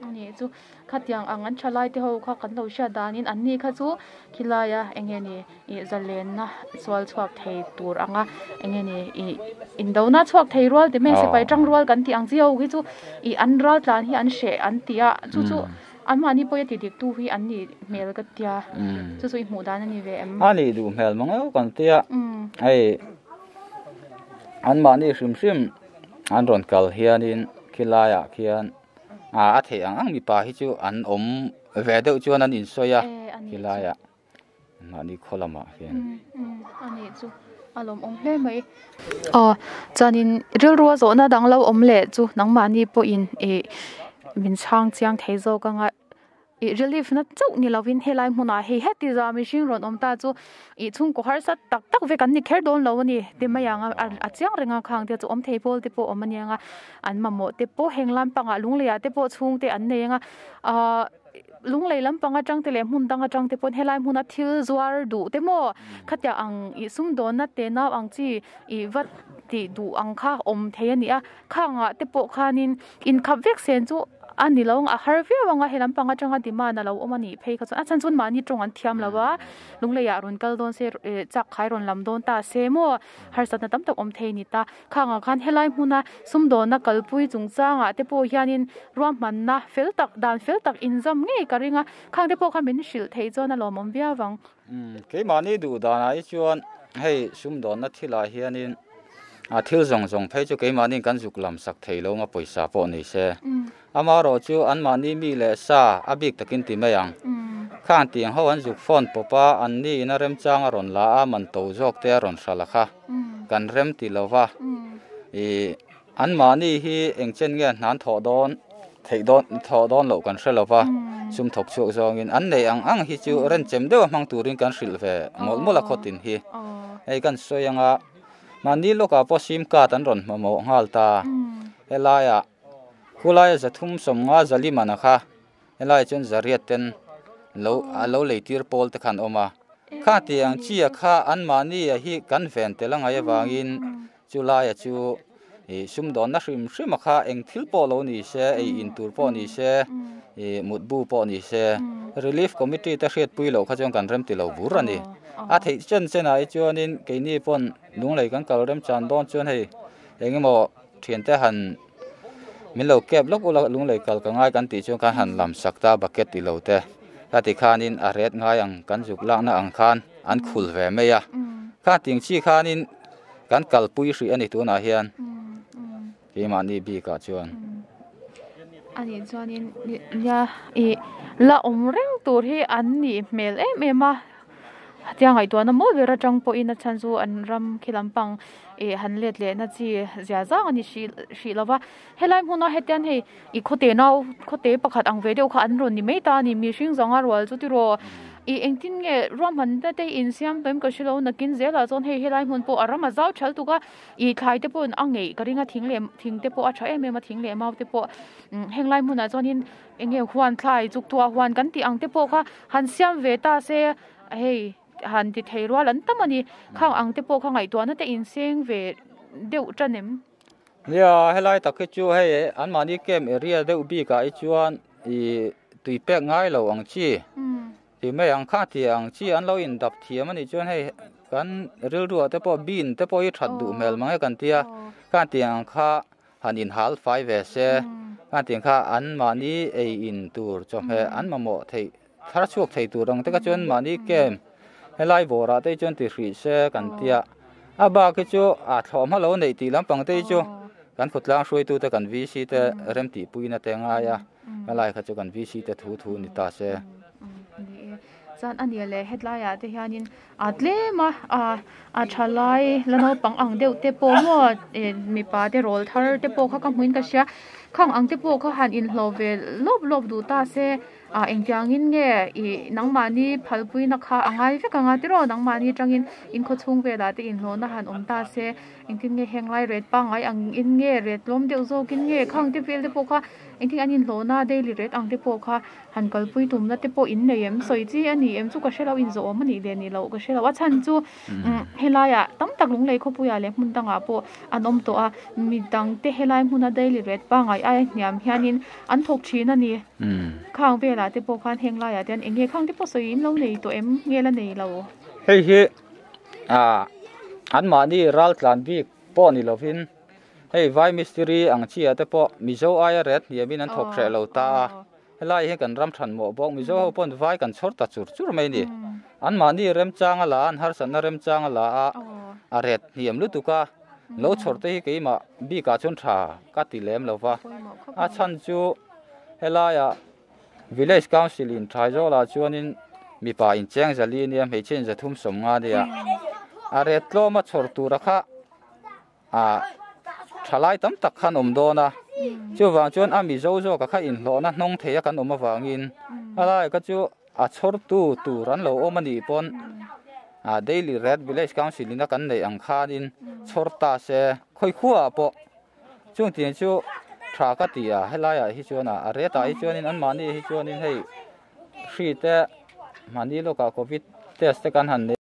A nih chu. Khatiang ang an thalai te ho kha kan lo hriat danin an ni kha chu khilaia eng nge ni ih zalenna sual chhuak thei tur anga eng nge ni ih indona chhuak thei rual ti mai sipai tang rual kan tih ang chi ho hi chu ih an ral tlan hi an hreh an ti a chu chu anmahni pawh a ti dik tu hi an nih hmel ka tia chu chu i hmuh dan a ni ve em. A nih duh hmel mang eo kan tia hei anmahni hrim hrim an rawn kal hianin khilaiah khian. A theih ang ang mipa hi chu an awm ve deuh chuan an insawi a helaiah mahni khaw lamah hian. A nih chu a lawmawm hle mai. Aw chuanin rilru a zawhna dang lo awm leh chu nangmahni pawhin ih min chhang chiang thei zawk anga. Ih relief na chauh ni lovin helai hmunah hei heti za mihring rawn awm ta chu ih chhungkaw harsa tak tak vek an ni kher dawn lo a ni ti mai ang a a chiang reng a khang te chu awm thei pawl te pawh awm a nia nga an mamawh te pawh heng lampangah lunglei ah te pawh chhungte an nei ang a ahh lunglei lampang atang te leh hmun dang atang te pawn helai hmuna thil zuar duh te maw khatiang ang ih sumdawnna te nau ang chi ih va tih duh ang kha awm thei a ni a khangah te pawh khanin inkhap vek sen chu. A ni lo a har viau ang a he lampang atanga demand a lo awm a nih phei kha chuan a chhan chuan mahni tawng an thiam lo a lungleiah rawn kal dawn se eh chak khai rawn lam dawn ta se maw harsatna tam tak awm thei a ni ta khangah khan helai hmuna sumdawnna kalpui chungchangah te pawh hianin ruahmanna fel tak dan fel tak inzam ngei ka ring a khang te pawh kha min hrilh theih chuan a lawmawm viau ang. Keimahni duh danah hi chuan hei sumdawnna thilah hianin a thil zawng zawng phei chu keimahni kan zuk lam sak thei lo anga pawisa pawh ni se. Amaherawh chu anmahni mi leh sa a bik takin ti mai ang. Khang tiang ho an zuk phone pawp a, anni in a remchang a rawn la a, man to zawk te a rawn hral a kha kan rem ti lo va. Ih. An mahni hi eng chen nge hnan thawh dawn theih dawn thawh dawn loh kan hre lo va, sum thawk chhuak zawngin an nei ang ang hi chu renchem deuha hmang turin kan hrilh ve mawlh mawlh a khawtin hi. Hei kan sawi anga mahni lawkah pawh sim card an rawn hmahmawh nghal ta. Helaiah khulaia 350 zalimana kha helaiah chuan zariat ten lo a lo lei tir pawl te kha an awm a. Kha tih ang chi a kha an mahni a hi kan ven tel a ngaih avangin Chu laia chu ih sumdawnna hrim hrim a kha eng thil pawh lo ni se, ei in tur pawh ni se, ih mutbu pawh ni se, Relief Committee te hriatpui loh kha chuan kan rem ti lo bur a ni. A theih chen chen ah hi chuanin keini pawn lunglei kan kal rem chan dawn chuan hei eng emaw thiante han min lo kep lawk ula lunglei kal ka ngai kan tih chuan kan han lam sak ta bucket ti lo te ka ti khanin a ret ngai ang kan zuk lakna ang khan an khul ve mai a. Kha ting chi khanin Kan kalpui hrih a ni tunah hian keimahni bikah chuan. Ani chuanin nia ih la awm reng tur hi an nih hmel em em a tia ngaihtuahna mawi ber atang pawhin a chhan chu an ram khi lampang ih han let lehna chi zia zang a ni hrih hrih lo va helai hmuna hetian hei ih khawte nau khawte pakhat ang ve deuh kha an rawn ni mai ta a ni mihring zawnga rual chu tiraw ih engtin nge ruahman na te insiam pawhin ka hrelo nakin zelah chuan hei helai hmun pawh a ram a zau thal tuk a ih thlai te pawhin a ngeih ka ring a thing leh thing te pawh a tha em em a thing leh mau te pawh henglai hmunah chuanin eng nge huan thlai chuk thuah huan kan tih ang te pawh kha han siam ve ta se hei han ti thei rual an tam a ni khang ang te pawh kha ngaihtuahna te inseng ve deuh tan em. Nia helai tak hi chu hei anmahni camp area deuh bikah hi chuan ih tui pek ngai lo ang chi tih mai ang kha tih ang chi an lo indap thiam a nih chuan hei kan rilruah te pawh bean te pawh hi that duh hmel mang e kan tia kha tih ang kha han inhal fai ve se kha tih ang kha anmahni ei in tur chawhmeh an mamawh theih thar chhuak thei tur ang te kha chuan mahni camp helai bawrah te hi chuan ti hrih se kan tia a bak hi chu a thlawh hma lo neih tih lampang te hi chu kan khawtlang hruaitu te kan VC te rem tih puina te ngai a helai kha chu kan VC te thu thu ni ta se. Chuan a nia leh hetlaiah te hianin a tlem a a thalai la naupang ang deuh te pawh maw mipa te rawl thar te pawh kha ka hmuin ka hria khang ang te pawh kha han inhlawh ve lawp lawp duh ta se. Ah engtiangin nge ih nangmahni phalpuina kha a ngai vek ang a tiraw nangmahni atangin in khaw chhung velah te inhlawhna han awm ta se engtin nge heng lai ret pangngai ang in nge ret tlawm deuh zawkin nge khang te vel te pawh kha engtin an inhlawhna daily ret ang te pawh kha han kalpui tumna te pawh in nei em sawi chi a ni em chu ka hre lo inzawh awm a nih leh ni loh ka hre lo a chhan chu Helaiah tam tak lunglei khawpuiah leh hmun dangah pawh an awm tawh a, midang te helai hmuna daily rate pangngai aia hniam hianin an thawk thin a ni. Khang velah te pawh khan heng laiah te hian eng nge khang te pawh sawi in lo nei tawh em nge la nei lo? Hei hi ah anmahni raltlan bik pawh ni lovin hei vai mistiri ang chi ah te pawh Mizo aia ret hniamin an thawk hreh lo ta a. Helai hi kan ram than mawh bawk, Mizo ho pawn vai kan chhawr ta chur chur mai a ni. Anmahni remchang a la a, an harsatna remchang a la a, a ret hniam lutuk a, lo chhawr te hi keimah bikah chuan tha ka ti lem lo va. A chhan chu helaiah Village Council in Thaizawlah chuanin mipa incheng zali nia, hmeichhia in 350 nia, a ret tlawma chhawr tura kha Ah thalai tam tak khan awm dawn a, chuvang chuan a Mizo zawka kha inhlawhna hnawng thei a kan awm avangin a lai kha chu a chhawrtu tur an lo awm a nih pawn ah Daily Red Village Council ina kan neih ang khanin chhawr ta se khawi khuaah pawh chung tiang chu tha ka ti a helaiah hi chuan a ret ah hi chuanin anmahni hi chuanin hei hri te mahni lawkah covid test te kan han nei.